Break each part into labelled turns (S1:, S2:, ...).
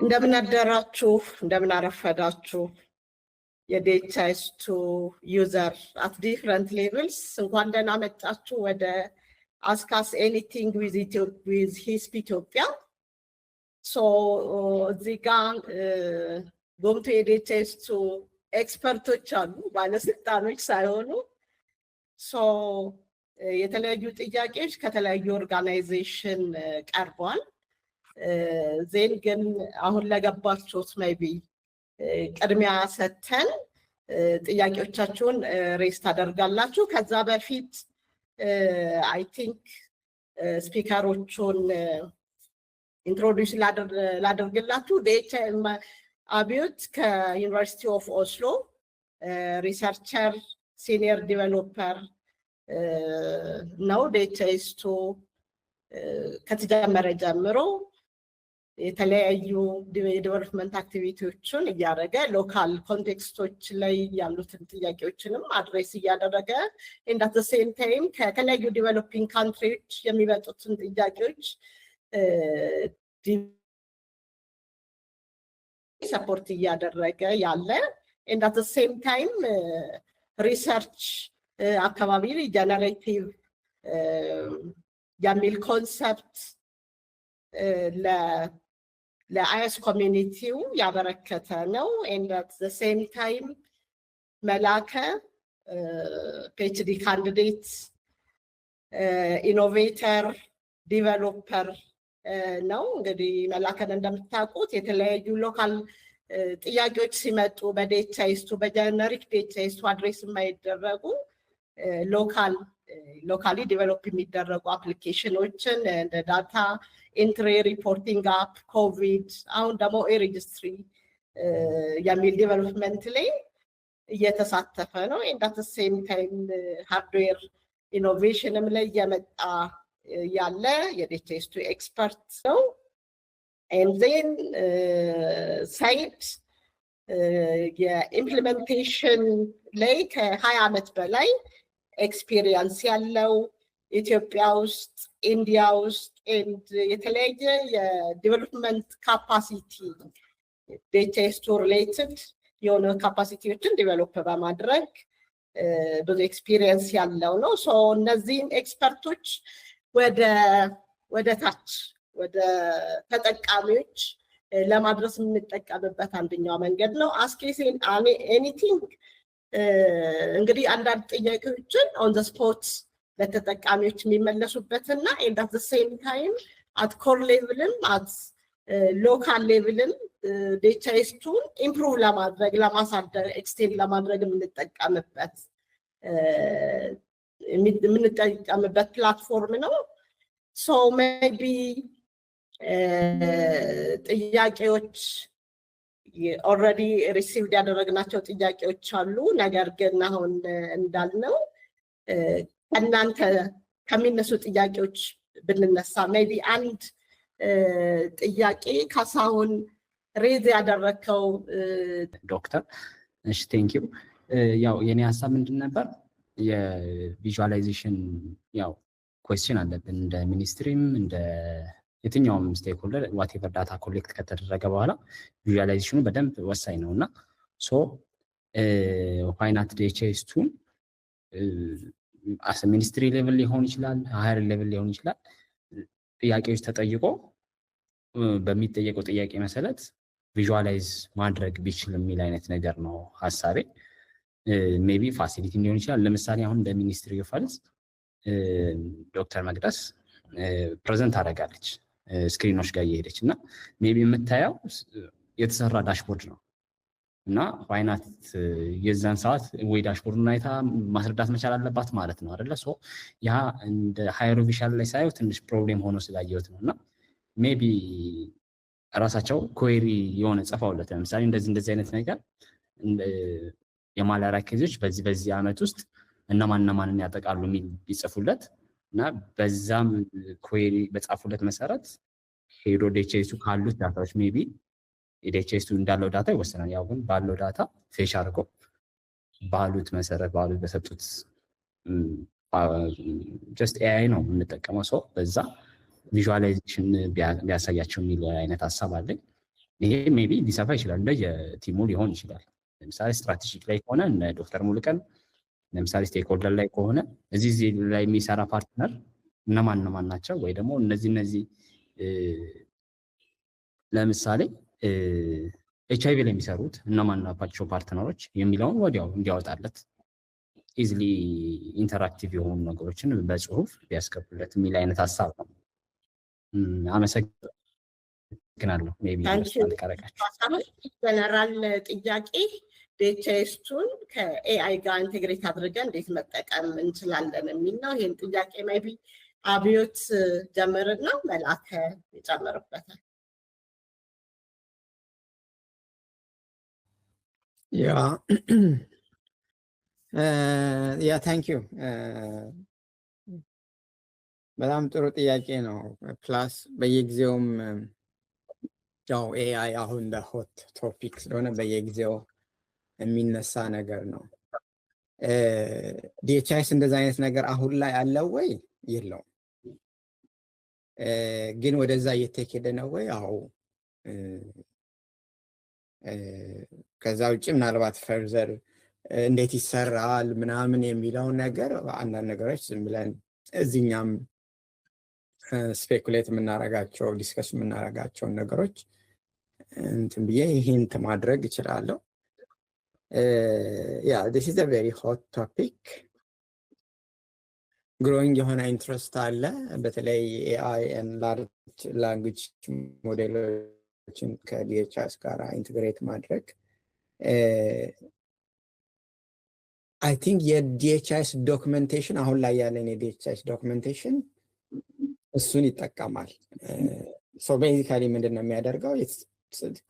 S1: እንደምን አደራችሁ፣ እንደምን አረፈዳችሁ። የ DHIS2 user at different levels እንኳን ደህና መጣችሁ ወደ Ask Us Anything with HISP Ethiopia። So እዚህ ጋ ጎምቱ የ DHIS2 expert ኦች አሉ፣ ባለስልጣኖች ሳይሆኑ። So የተለያዩ ጥያቄዎች ከተለያዩ organization ቀርቧል። Then ግን አሁን ለገባችሁት maybe ቅድሚያ ሰጥተን ጥያቄዎቻችሁን raise ታደርጋላችሁ። ከዛ በፊት I think speaker ኦቹን introduce ላደርግላችሁ። አብዮት ከ University of Oslo researcher, senior developer ነው። DHIS2 ከተጀመረ ጀምሮ የተለያዩ የ development activity ዎችን እያደረገ local context ኦች ላይ ያሉትን ጥያቄዎችንም address እያደረገ and at same time ከተለያዩ developing country ዎች የሚመጡትን ጥያቄዎች support እያደረገ ያለ and at same time research አካባቢ generative የሚል concept ለ IS community ው ያበረከተ ነው። And at the same time መላከ PhD candidate, innovator, developer ነው። እንግዲህ መላከን እንደምታውቁት የተለያዩ local ጥያቄዎች ሲመጡ በ DHIS2 በ generic DHIS2 address የማይደረጉ locally develop የሚደረጉ application ኦችን እንደ data entry, reporting app፣ ኮቪድ፣ አሁን ደግሞ e-registry የሚል development ላይ እየተሳተፈ ነው። And at same time hardware innovation ም ላይ እየመጣ ያለ የ DHIS2 expert ነው። And then ሰይድ የ implementation ላይ ከ20 ዓመት በላይ experience ያለው ኢትዮጵያ ውስጥ፣ India ውስጥ and የተለያየ የ development capacity DHIS2 related የሆነ capacity ዎችን develop በማድረግ ብዙ experience ያለው ነው። So እነዚህን expert ኦች ወደ ታች ወደ ተጠቃሚዎች ለማድረስ የምንጠቀምበት አንደኛው መንገድ ነው። Ask Us Anything እንግዲህ አንዳንድ ጥያቄዎችን on the spot ለተጠቃሚዎች የሚመለሱበት እና and at same time at core level ም at local level ም DHIS2 ን improve ለማድረግ፣ ለማሳደግ፣ extend ለማድረግ የምንጠቀምበት platform ነው። So maybe ጥያቄዎች already received ያደረግናቸው ጥያቄዎች አሉ። ነገር ግን አሁን እንዳልነው ከእናንተ ከሚነሱ ጥያቄዎች ብንነሳ maybe አንድ ጥያቄ ካሳሁን raise ያደረግከው።
S2: ዶክተር፣ እሺ፣ thank you። ያው የኔ ሀሳብ ምንድን ነበር፣ የ visualization ያው question አለብን እንደ ministry ም እንደ የትኛውም stakeholder። Whatever data collect ከተደረገ በኋላ visualization ኑ በደንብ ወሳኝ ነው እና so why not DHIS2 ን as ministry level ሊሆን ይችላል፣ higher level ሊሆን ይችላል። ጥያቄዎች ተጠይቆ በሚጠየቀው ጥያቄ መሰረት visualize ማድረግ ቢችል የሚል አይነት ነገር ነው ሀሳቤ። Maybe facility ሊሆን ይችላል። ለምሳሌ አሁን እንደ Ministry of Health ዶክተር መቅደስ present አደርጋለች screen ኦች ጋር እየሄደች እና maybe የምታየው የተሰራ dashboard ነው እና why not የዛን ሰዓት ወይ dashboard ኡን አይታ ማስረዳት መቻል አለባት ማለት ነው አደለ? So ያ እንደ higher official ላይ ሳየው ትንሽ problem ሆኖ ስላየሁት ነው። እና maybe ራሳቸው query የሆነ ጽፈውለት ለምሳሌ እንደዚህ እንደዚህ አይነት ነገር የማላሪያ case ኦች በዚህ በዚህ ዓመት ውስጥ እነማን እነማንን ያጠቃሉ የሚል ቢጽፉለት እና በዛም query በጻፉለት መሰረት ሄዶ DHIS2 ካሉት data ዎች፣ maybe የ DHIS2 እንዳለው data ይወሰናል። ያው ግን ባለው data fetch አድርጎ ባሉት መሰረት ባሉት በሰጡት just AI ነው የምንጠቀመው፣ ሰው በዛ visualization ቢያሳያቸው የሚል አይነት ሀሳብ አለኝ። ይሄ maybe ሊሰፋ ይችላል፣ እንደ የ team ኡ ሊሆን ይችላል። ለምሳሌ strategic ላይ ከሆነ እነ ዶክተር ሙሉቀን፣ ለምሳሌ stakeholder ላይ ከሆነ እዚህ ላይ የሚሰራ partner እነማን እነማን ናቸው? ወይ ደግሞ እነዚህ ለምሳሌ ኤች አይቪ ላይ የሚሰሩት እነማን ናቸው partner ኦች የሚለውን ወዲያው እንዲያወጣለት easily interactive የሆኑ ነገሮችን በጽሁፍ ቢያስገቡለት የሚል አይነት ሀሳብ ነው። አመሰግናለሁ። Maybe understand ካረጋችሁ።
S1: ጀነራል ጥያቄ DHIS2ን ከ AI ጋር integrate አድርገን እንዴት መጠቀም እንችላለን የሚል ነው። ይህን ጥያቄ maybe አብዮት ጀምርና መልአከ ይጨምርበታል።
S3: Yeah, thank you። በጣም ጥሩ ጥያቄ ነው። Plus በየጊዜውም ያው AI አሁን hot topic ስለሆነ በየጊዜው የሚነሳ ነገር ነው። DHIS እንደዚ አይነት ነገር አሁን ላይ አለው ወይ? የለውም። ግን ወደዛ እየተሄደ ነው ወይ? አዎ። ከዛ ውጭ ምናልባት further እንዴት ይሰራል ምናምን የሚለውን ነገር አንዳንድ ነገሮች ዝም ብለን እዚኛም speculate የምናረጋቸው፣ discuss የምናረጋቸውን ነገሮች እንትን ብዬ hint ማድረግ እችላለሁ። Yeah, this is very hot topic። Growing የሆነ interest አለ። በተለይ AI large language ሞዴሎችን ከ DHIS ጋር integrate ማድረግ። I think የ DHIS documentation፣ አሁን ላይ ያለን የ DHIS documentation እሱን ይጠቀማል። So basically ምንድን ነው የሚያደርገው?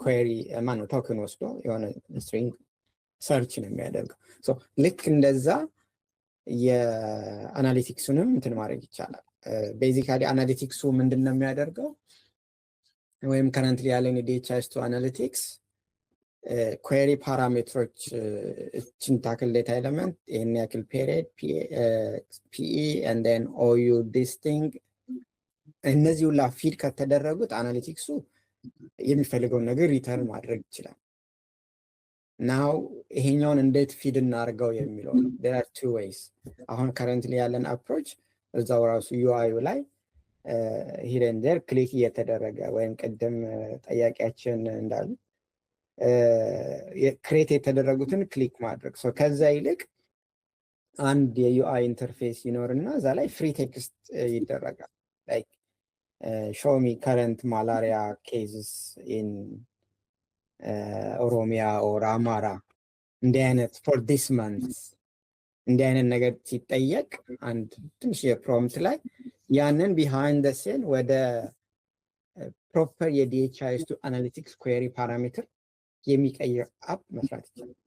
S3: Query ማነው token ወስዶ የሆነ string search ነው የሚያደርገው። ልክ እንደዛ የ analytics ኡንም እንትን ማድረግ ይቻላል። Basically analytics ኡ ምንድን ነው የሚያደርገው? ወይም currently ያለን የ DHIS2 analytics query parameter ኦች እችን ታክል data element፣ ይህን ያክል period፣ PE and then OU this thing፣ እነዚህ ሁላ feed ከተደረጉት analytics ኡ የሚፈልገውን ነገር return ማድረግ ይችላል። Now ይሄኛውን እንዴት feed እናድርገው የሚለው ነው። There are two ways። አሁን currently ያለን approach እዛው ራሱ UI ዩ ላይ here and there click እየተደረገ ወይም ቅድም ጠያቂያችን እንዳሉ create የተደረጉትን click ማድረግ። ከዛ ይልቅ አንድ የ UI interface ይኖርና እዛ ላይ free text ይደረጋል። Like "Show me current malaria cases in ኦሮሚያ or አማራ" እንዲህ አይነት "for this month" እንዲህ አይነት ነገር ሲጠየቅ አንድ ትንሽ የ prompt ላይ ያንን behind the scene ወደ proper የ DHIS2 analytics query parameter የሚቀይር app መስራት ይቻላል።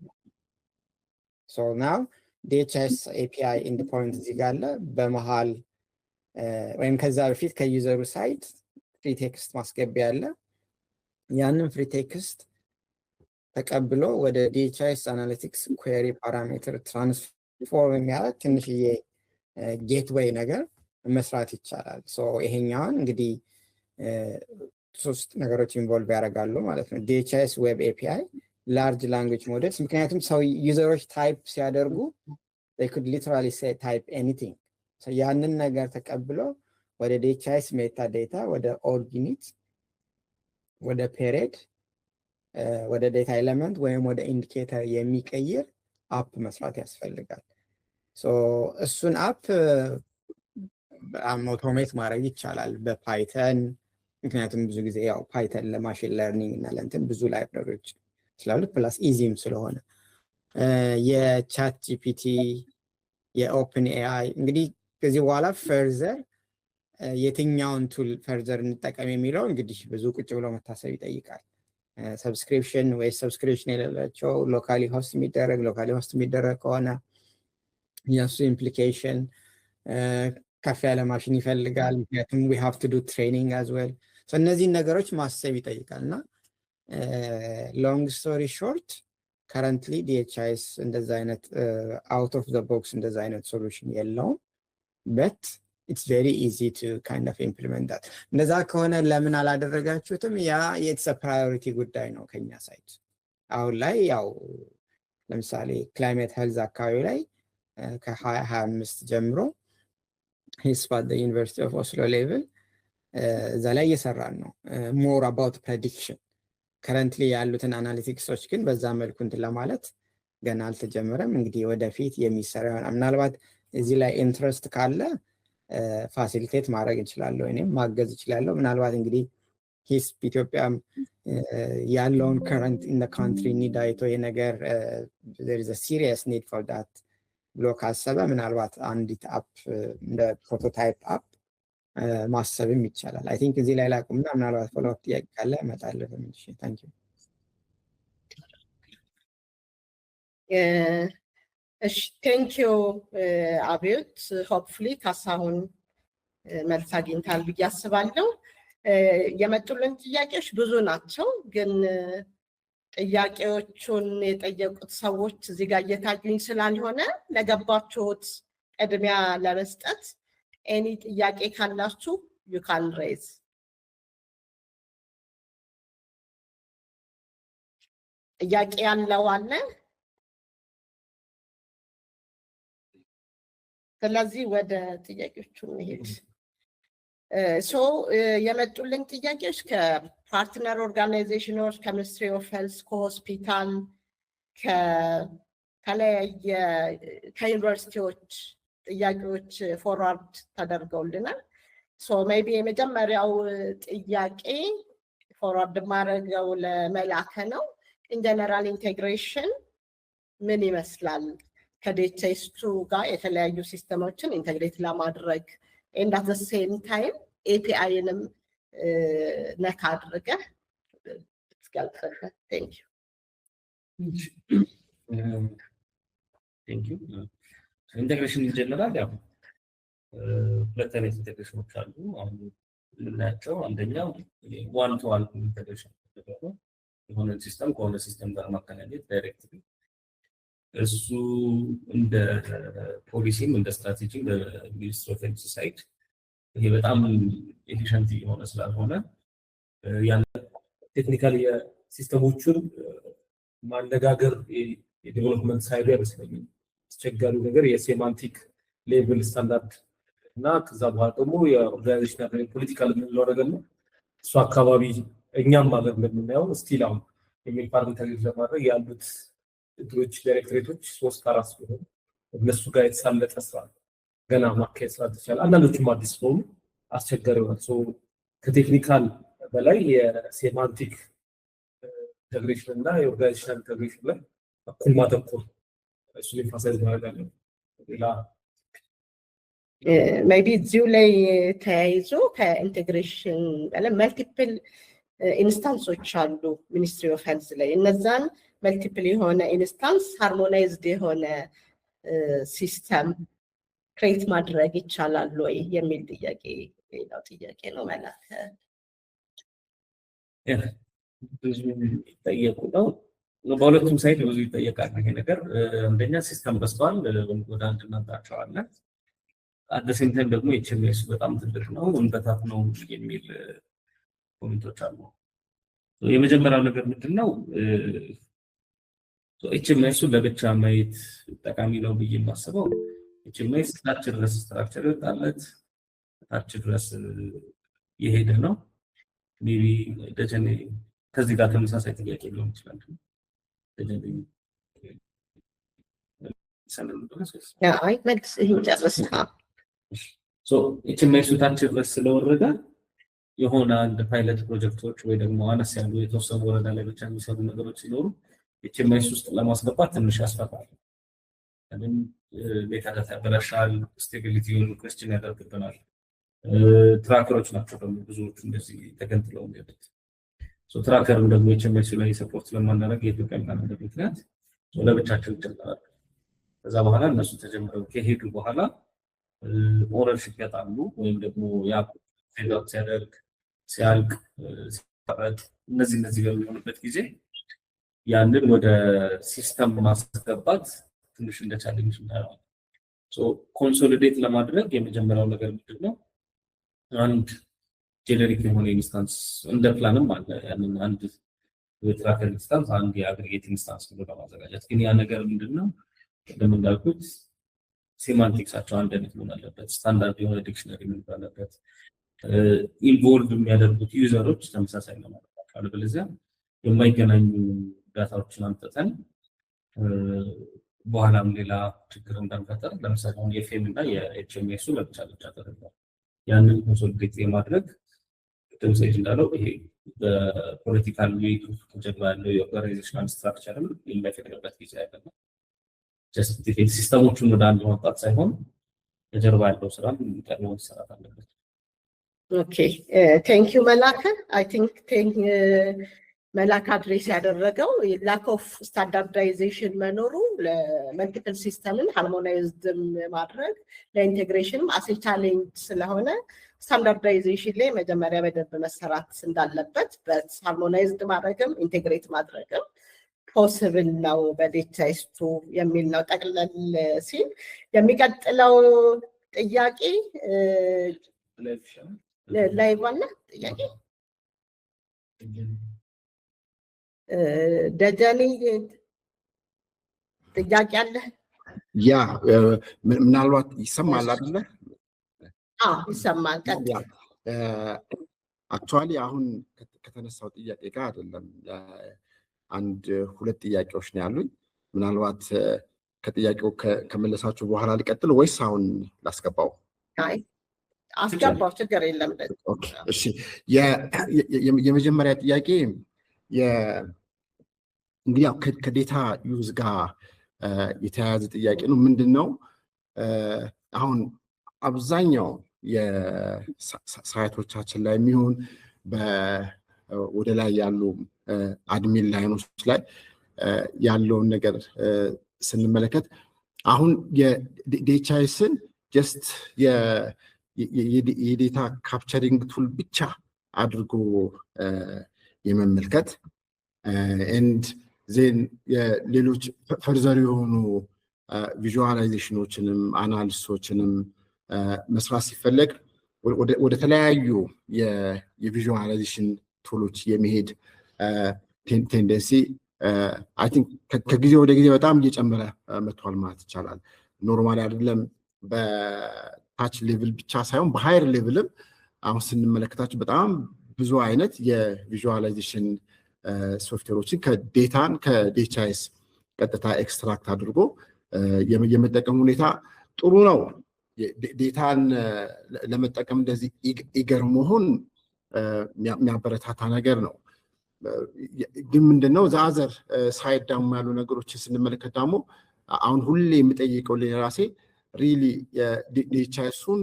S3: So now DHIS API endpoint እዚህ ጋር አለ። በመሃል ወይም ከዛ በፊት ከ user ኡ side free text ማስገቢያ አለ። ያንን free text ተቀብሎ ወደ DHIS analytics query parameter transform የሚያደርግ ትንሽዬ gateway ነገር መስራት ይቻላል። So ይሄኛውን እንግዲህ ሶስት ነገሮች involve ያደርጋሉ ማለት ነው። DHIS web API፣ large language models፣ ምክንያቱም ሰው user ኦች type ሲያደርጉ could literally type anything፣ ያንን ነገር ተቀብሎ ወደ DHIS metadata፣ ወደ org unit፣ ወደ period፣ ወደ data element ወይም ወደ indicator የሚቀይር app መስራት ያስፈልጋል። እሱን app በጣም automate ማድረግ ይቻላል በ Python፣ ምክንያቱም ብዙ ጊዜ ያው Python ለ machine learning እና ለእንትን ብዙ library ዎች ስላሉት plus easy ም ስለሆነ የ ChatGPT፣ የ OpenAI፣ እንግዲህ ከዚህ በኋላ further የትኛውን tool further እንጠቀም የሚለው እንግዲህ ብዙ ቁጭ ብሎ መታሰብ ይጠይቃል። Subscription ወይ subscription የሌላቸው፣ locally host የሚደረግ ከሆነ የእሱ implication ከፍ ያለ ማሽን ይፈልጋል። ምክንያቱም we have to do training as well። እነዚህን ነገሮች ማሰብ ይጠይቃል። እና long story short, currently DHIS እንደዛ አይነት out of the box እንደዛ አይነት solution የለውም። But It's very easy to kind of implement that። እንደዛ ከሆነ ለምን አላደረጋችሁትም? ያ it's priority ጉዳይ ነው ከኛ side። አሁን ላይ ያው ለምሳሌ climate health አካባቢ ላይ ከ2025 ጀምሮ HISP at University of Oslo level እዛ ላይ እየሰራን ነው። More about prediction። Currently ያሉትን analytics ኦች ግን በዛ መልኩ እንትን ለማለት ገና አልተጀመረም። እንግዲህ ወደፊት የሚሰራ ይሆናል። ምናልባት እዚህ ላይ interest ካለ facilitate ማድረግ እንችላለሁ፣ እኔም ማገዝ እችላለሁ። ምናልባት እንግዲህ HISP ኢትዮጵያም ያለውን current in country need አይቶ ይሄ ነገር serious need for that ብሎ ካሰበ ምናልባት አንዲት app እንደ prototype app ማሰብም ይቻላል። I think እዚህ ላይ ላቁምና ምናልባት follow up ጥያቄ ካለ እመጣለሁ ተመልሼ። Thank you።
S1: እሺ፣ thank you አብዮት። Hopefully ካሳሁን መልስ አግኝታል ብዬ አስባለሁ። የመጡልን ጥያቄዎች ብዙ ናቸው፣ ግን ጥያቄዎቹን የጠየቁት ሰዎች እዚህ ጋር እየታዩኝ ስላልሆነ ለገባችሁት ቅድሚያ ለመስጠት any ጥያቄ ካላችሁ you can raise። ጥያቄ ያለው አለ? ስለዚህ ወደ ጥያቄዎቹ እንሄድ። So የመጡልን ጥያቄዎች ከ partner organization ኦች፣ ከ Ministry of Health፣ ከሆስፒታል፣ ከተለያየ ከዩኒቨርሲቲዎች ጥያቄዎች forward ተደርገውልናል። So maybe የመጀመሪያው ጥያቄ forward ማድረገው ለመላከ ነው። In general integration ምን ይመስላል? ከ DHIS2 ጋር የተለያዩ system ኦችን integrate ለማድረግ and at same time API ንም ነካ አድርገህ ትገልጽልን። Thank you።
S4: Thank you። Integration in general ያው ሁለት አይነት integration ኦች አሉ። አሁን የምናያቸው አንደኛው one to one integration፣ የሆነ system ከሆነ system ጋር ማገናኘት directly። እሱ እንደ ፖሊሲም እንደ ስትራቴጂም በ Ministry of Health side ይሄ በጣም efficient የሆነ ስላልሆነ ያን
S5: technical የ system ኦቹን ማነጋገር የ development side ኡ አይመስለኝም። አስቸጋሪው ነገር የ semantic level standard እና ከዛ በኋላ ደግሞ የ organizational political የምንለው ነገር ነው። እሱ አካባቢ እኛም ሀገር እንደምናየው still አሁን የሚፓር integrate ለማድረግ ያሉት እድሮች ዳይሬክቶሬቶች ሶስት አራት ሲሆኑ እነሱ ጋር የተሳለጠ ስራ ገና ማካሄድ ስላልተቻለ፣ አንዳንዶቹም አዲስ ስለሆኑ አስቸጋሪ ይሆናል። ከ technical በላይ የ semantic integration እና የ organizational integration ላይ እኩል ማተኮር፣ እሱን emphasize ማድረግ አለ። ሌላ
S1: Maybe እዚሁ ላይ ተያይዞ ከ integration multiple instance ኦች አሉ Ministry of Health ላይ። እነዛን multiple የሆነ instance harmonized የሆነ system create ማድረግ ይቻላል ወይ የሚል ጥያቄ ሌላው ጥያቄ ነው። መላከ።
S4: ብዙ የሚጠየቁ ነው። በሁለቱም side ብዙ ይጠየቃል ይሄ ነገር። አንደኛ system በዝቷል፣ ወደ አንድ እናምጣቸዋለን። At same time ደግሞ HMIS ኡ በጣም ትልቅ ነው፣ እንበታት ነው የሚል comment ኦች አሉ። የመጀመሪያው ነገር ምንድን ነው? HMIS ኡ ለብቻ ማየት ጠቃሚ ነው ብዬ የማስበው HMIS ታች ድረስ structure ይወጣለት ታች ድረስ የሄደ ነው። Maybe ደጀኔ ከዚህ ጋር ተመሳሳይ ጥያቄ ሊሆን ይችላል። ደጀኔ።
S1: አይ፣ መልስ ይህን ጨርስ።
S4: HMIS ኡ ታች ድረስ ስለወረደ የሆነ አንድ ፓይለት ፕሮጀክቶች ወይ ደግሞ አነስ ያሉ የተወሰኑ ወረዳ ላይ ብቻ የሚሰሩ ነገሮች ሲኖሩ HMIS ውስጥ ለማስገባት ትንሽ ያስፈራል። ለምን metadata ያበላሻል፣ stability ውን question ያደርግብናል። Tracker ኦች ናቸው ደግሞ ብዙዎቹ እንደዚህ ተገንጥለው የሚሄዱት። Tracker ም ደግሞ HMIS ላይ support ስለማናደርግ የኢትዮጵያ calendar ምክንያት ለብቻቸው ይጀምራሉ። ከዛ በኋላ እነሱ ተጀምረው ከሄዱ በኋላ ownership ያጣሉ ወይም ደግሞ ያ phase out ሲያደርግ፣ ሲያልቅ፣ ሲቋረጥ፣ እነዚህ በሚሆንበት ጊዜ ያንን ወደ system ማስገባት ትንሽ እንደ challenge እናየዋለን። Consolidate ለማድረግ የመጀመሪያው ነገር ምንድን ነው? አንድ generic የሆነ instance እንደ ፕላንም አለ። ያንን አንድ የ tracker instance፣ አንድ የ aggregate instance ብሎ ለማዘጋጀት። ግን ያ ነገር ምንድን ነው? ቅድም እንዳልኩት semantics ኣቸው አንድ አይነት መሆን አለበት። ስታንዳርድ የሆነ dictionary መኖር አለበት። Involve የሚያደርጉት user ኦች ተመሳሳይ መሆን አለባቸው። አለበለዚያ የማይገናኙ data ዎችን አምጥተን በኋላም ሌላ ችግር እንዳንፈጠር፣ ለምሳሌ አሁን የ FM እና የ HMIS ኡ ለብቻ ለብቻ ተደርጓል። ያንን consolidate የማድረግ፣ ቅድም ሰይድ እንዳለው ይሄ በ political weight ኡ ከጀርባ ያለው የ organizational structure ም የማይፈቅድበት ጊዜ አይደለም። Just system ኦቹን ወደ አንድ ማምጣት ሳይሆን ከጀርባ ያለው ስራም ቀድሞ መሰራት አለበት።
S1: Okay, thank you መላከ። I think መላክ address ያደረገው lack of standardization መኖሩ ለ multiple system ን harmonized ማድረግ ለ integration ም as a challenge ስለሆነ standardization ላይ መጀመሪያ በደንብ መሰራት እንዳለበት፣ but harmonized ማድረግም integrate ማድረግም possible ነው በ DHIS2 የሚል ነው ጠቅለል ሲል። የሚቀጥለው ጥያቄ live አለ ጥያቄ። ደጀኔ፣ ጥያቄ አለ?
S6: Yeah፣ ምናልባት ይሰማል አይደለ?
S1: አዎ፣ ይሰማል። ቀጥል።
S6: Actually አሁን ከተነሳው ጥያቄ ጋር አይደለም። አንድ ሁለት ጥያቄዎች ነው ያሉኝ። ምናልባት ከጥያቄው ከመለሳችሁ በኋላ ልቀጥል ወይስ አሁን ላስገባው?
S1: አይ፣ አስገባው፣ ችግር የለም።
S6: Okay፣ እሺ። የመጀመሪያ ጥያቄ እንግዲህ ያው ከ data use ጋር የተያያዘ ጥያቄ ነው። ምንድን ነው፣ አሁን አብዛኛው የ site ኦቻችን ላይ የሚሆን ወደ ላይ ያሉ admin line ኦች ላይ ያለውን ነገር ስንመለከት አሁን የ DHIS ን just የ data capturing tool ብቻ አድርጎ የመመልከት and then ሌሎች further የሆኑ visualization ኦችንም analysis ኦችንም መስራት ሲፈለግ ወደ ተለያዩ የ visualization tool ኦች የመሄድ tendency I think ከጊዜ ወደ ጊዜ በጣም እየጨመረ መጥቷል ማለት ይቻላል። Normally አይደለም፣ በታች level ብቻ ሳይሆን በ higher level ም አሁን ስንመለከታቸው በጣም ብዙ አይነት የ visualization software ኦችን ከ data ን ከ DHIS ቀጥታ extract አድርጎ የመጠቀም ሁኔታ ጥሩ ነው። Data ን ለመጠቀም እንደዚህ eager መሆን የሚያበረታታ ነገር ነው። ግን ምንድነው፣ the other side ደግሞ ያሉ ነገሮችን ስንመለከት ደግሞ አሁን ሁሌ የምጠይቀው ራሴ really DHIS ኡን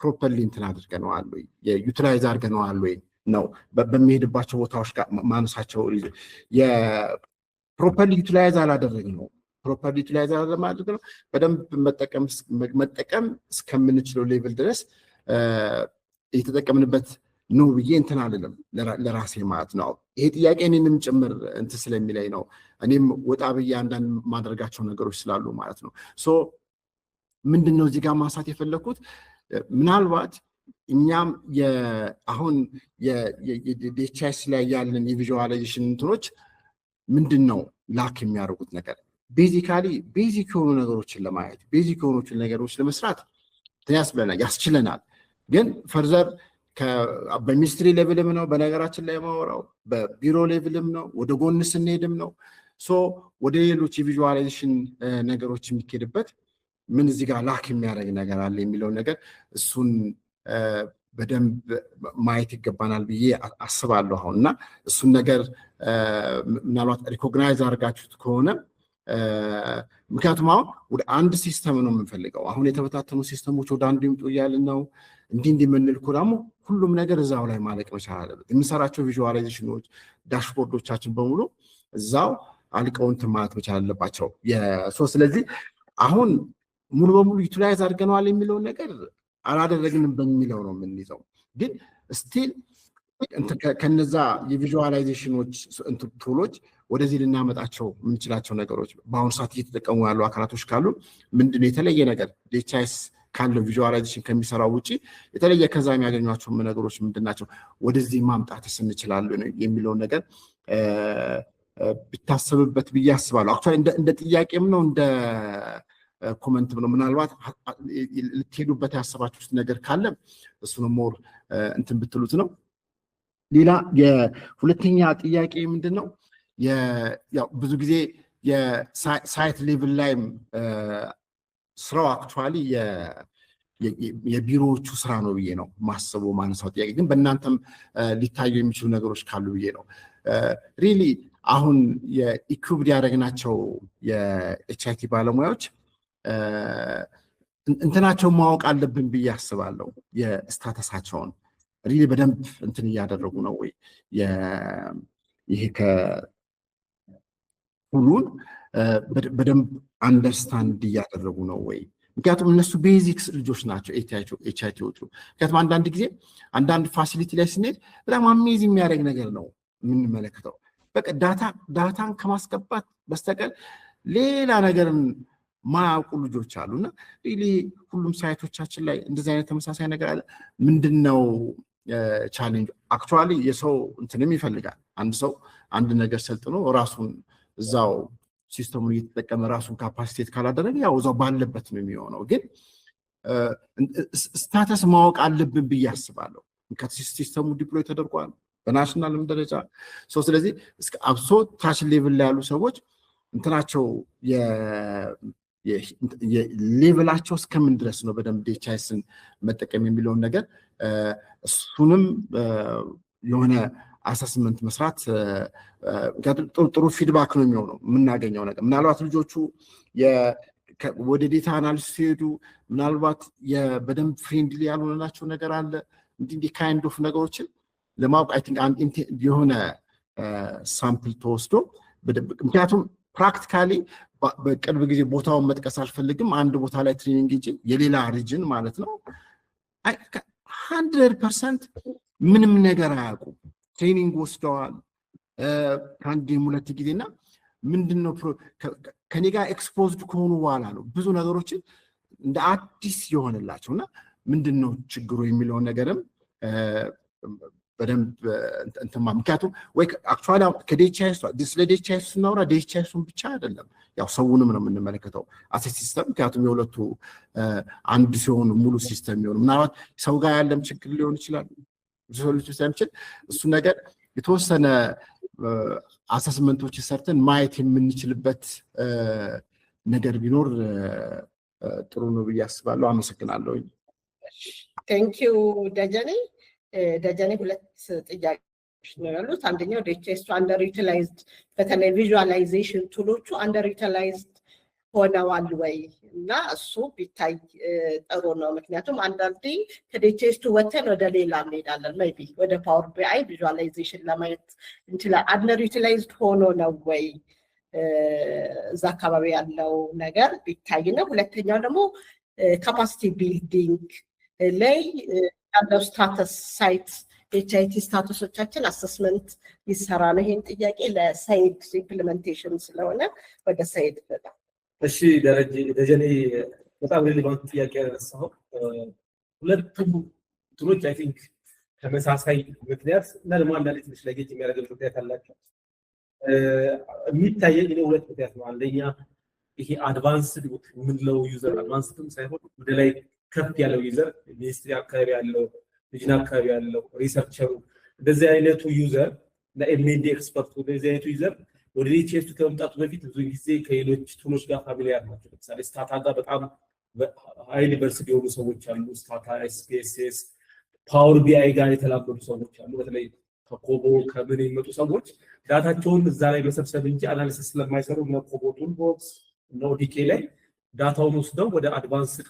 S6: properly እንትን አድርገነዋል ወይ፣ utilize አድርገነዋል ወይ ነው። በሚሄድባቸው ቦታዎች ጋር ማነሳቸው የ properly utilize አላደረግነው፣ properly utilize አለማድረግ ነው። በደንብ መጠቀም እስከምንችለው level ድረስ የተጠቀምንበት ነው ብዬ እንትን አልልም ለራሴ ማለት ነው። ይሄ ጥያቄ እኔንም ጭምር እንትን ስለሚለኝ ነው። እኔም ወጣ ብዬ አንዳንድ ማድረጋቸው ነገሮች ስላሉ ማለት ነው። So ምንድን ነው እዚህ ጋር ማንሳት የፈለግኩት፣ ምናልባት እኛም አሁን የ DHIS ላይ ያለን የ visualization እንትኖች ምንድን ነው lack የሚያደርጉት ነገር፣ basically basic የሆኑ ነገሮችን ለማየት፣ basic የሆኑትን ነገሮች ለመስራት ያስብለናል፣ ያስችለናል። ግን further በ ministry level ም ነው በነገራችን ላይ የማወራው፣ በቢሮ level ም ነው፣ ወደ ጎን ስንሄድም ነው። So ወደ ሌሎች የ visualization ነገሮች የሚኬድበት ምን እዚህ ጋር lack የሚያደርግ ነገር አለ የሚለውን ነገር እሱን በደንብ ማየት ይገባናል ብዬ አስባለሁ አሁን። እና እሱን ነገር ምናልባት recognize አድርጋችሁት ከሆነ፣ ምክንያቱም አሁን ወደ አንድ system ነው የምንፈልገው። አሁን የተበታተኑ system ኦች ወደ አንዱ ይምጡ እያልን ነው። እንዲህ እንዲህ የምንል እኮ ደግሞ ሁሉም ነገር እዛው ላይ ማለቅ መቻል አለበት። የምንሰራቸው visualization ኦች፣ dashboard ኦቻችን በሙሉ እዛው አልቀው እንትን ማለት መቻል አለባቸው። ስለዚህ አሁን ሙሉ በሙሉ utilize አድርገነዋል የሚለውን ነገር አላደረግንም በሚለው ነው የምንይዘው። ግን still ከነዛ የ visualization ኦች tool ኦች ወደዚህ ልናመጣቸው የምንችላቸው ነገሮች በአሁኑ ሰዓት እየተጠቀሙ ያሉ አካላቶች ካሉ ምንድነው የተለየ ነገር DHIS ካለው visualization ከሚሰራው ውጭ የተለየ ከዛ የሚያገኟቸው ነገሮች ምንድን ናቸው? ወደዚህ ማምጣትስ እንችላለን የሚለውን ነገር ቢታሰብበት ብዬ አስባለሁ። Actually እንደ ጥያቄም ነው፣ እንደ comment ም ነው። ምናልባት ልትሄዱበት ያሰባችሁት ነገር ካለ እሱን more እንትን ብትሉት ነው። ሌላ የሁለተኛ ጥያቄ ምንድን ነው? ያው ብዙ ጊዜ የ site level ላይም ስራው actually የቢሮዎቹ ስራ ነው ብዬ ነው ማስበው። ማነሳው ጥያቄ ግን በእናንተም ሊታዩ የሚችሉ ነገሮች ካሉ ብዬ ነው። Really አሁን የ equipped ያደረግናቸው የ HIT ባለሙያዎች እንትናቸውን ማወቅ አለብን ብዬ አስባለሁ። የ status ኣቸውን really በደንብ እንትን እያደረጉ ነው ወይ፣ ይሄ ከሁሉን በደንብ understand እያደረጉ ነው ወይ? ምክንያቱም እነሱ basics ልጆች ናቸው HIT ዎቹ። ምክንያቱም አንዳንድ ጊዜ አንዳንድ facility ላይ ስንሄድ በጣም amaze የሚያደርግ ነገር ነው የምንመለከተው። በቃ data ን ከማስገባት በስተቀር ሌላ ነገርን ማያውቁ ልጆች አሉ። እና really ሁሉም site ኦቻችን ላይ እንደዚህ አይነት ተመሳሳይ ነገር አለ። ምንድን ነው challenge? Actually የሰው እንትንም ይፈልጋል። አንድ ሰው አንድ ነገር ሰልጥኖ ራሱን እዛው system ኡን እየተጠቀመ ራሱን capacitate ካላደረገ ያው እዛው ባለበት ነው የሚሆነው። ግን status ማወቅ አለብን ብዬ አስባለሁ። System ኡ deploy ተደርጓል በ national ም ደረጃ። ስለዚህ አብሶ ታች level ላይ ያሉ ሰዎች እንትናቸው level ኣቸው እስከምን ድረስ ነው በደንብ DHIS ን መጠቀም የሚለውን ነገር እሱንም የሆነ assessment መስራት፣ ምክንያቱም ጥሩ feedback ነው የሚሆነው የምናገኘው ነገር። ምናልባት ልጆቹ ወደ data analysis ሲሄዱ ምናልባት በደንብ friendly ያልሆነላቸው ነገር አለ። እንዲህ እንዲህ kind of ነገሮችን ለማወቅ I think የሆነ sample ተወስዶ፣ ምክንያቱም practically በቅርብ ጊዜ ቦታውን መጥቀስ አልፈልግም፣ አንድ ቦታ ላይ training እንጂ የሌላ region ማለት ነው 100% ምንም ነገር አያውቁም። Training ወስደዋል ከአንዴም ሁለት ጊዜ እና ምንድን ነው ከኔ ጋር exposed ከሆኑ በኋላ ነው ብዙ ነገሮችን እንደ አዲስ የሆነላቸው። እና ምንድን ነው ችግሩ የሚለውን ነገርም በደንብ እንትማ ምክንያቱም ወይ actually ከ DHIS ስለ DHIS ስናወራ DHIS ኡን ብቻ አይደለም፣ ያው ሰውንም ነው የምንመለከተው as a system። ምክንያቱም የሁለቱ አንድ ሲሆኑ ሙሉ system የሚሆኑ ምናልባት ሰው ጋር ያለም ችግር ሊሆን ይችላል ስለሚችል እሱ ነገር የተወሰነ assessment ኦች ሰርተን ማየት የምንችልበት ነገር ቢኖር ጥሩ ነው ብዬ አስባለሁ። አመሰግናለሁ።
S1: Thank you ደጀኔ። ደጀኔ ሁለት ጥያቄዎች ነው ያሉት። አንደኛው DHIS 2 underutilized፣ በተለይ visualization tool ኦቹ underutilized ሆነዋል ወይ እና እሱ ቢታይ ጥሩ ነው። ምክንያቱም አንዳንዴ ከ DHIS 2 ወተን ወደ ሌላ እንሄዳለን። Maybe ወደ Power BI visualization ለማየት እንችላለን። Underutilized ሆኖ ነው ወይ እዛ አካባቢ ያለው ነገር ቢታይ ነው። ሁለተኛው ደግሞ capacity building ላይ ያለው status፣ site HIT status ኦቻችን assessment ይሰራ ነው። ይሄን ጥያቄ ለሰይድ implementation ስለሆነ ወደ ሰይድ በጣም
S5: እሺ ደረጀ፣ ደጀኔ በጣም relevant ጥያቄ ያነሳኸው። ሁለቱም እንትኖች I think ተመሳሳይ ምክንያት እና ደግሞ አንዳንድ ትንሽ ለየት የሚያደርገው ምክንያት አላቸው። የሚታየኝ እኔ ሁለት ምክንያት ነው። አንደኛ ይሄ advanced የምንለው user፣ advanced ም ሳይሆን ወደ ላይ ከፍ ያለው user፣ ministry አካባቢ ያለው፣ region አካባቢ ያለው፣ researcher ኡ፣ እንደዚህ አይነቱ user እና M&E expert ኡ፣ እንደዚህ አይነቱ user ወደ DHIS 2 ከመምጣቱ በፊት ብዙ ጊዜ ከሌሎች tool ኦች ጋር familiar ናቸው። ለምሳሌ Stata ጋር በጣም highly versed የሆኑ ሰዎች አሉ። Stata፣ SPSS፣ Power BI ጋር የተላመዱ ሰዎች አሉ። በተለይ ከ Kobo ከምን የሚመጡ ሰዎች data ቸውን እዛ ላይ መሰብሰብ እንጂ analysis ስለማይሰሩ እነ KoBoToolbox እነ ODK ላይ data ውን ወስደው ወደ advanced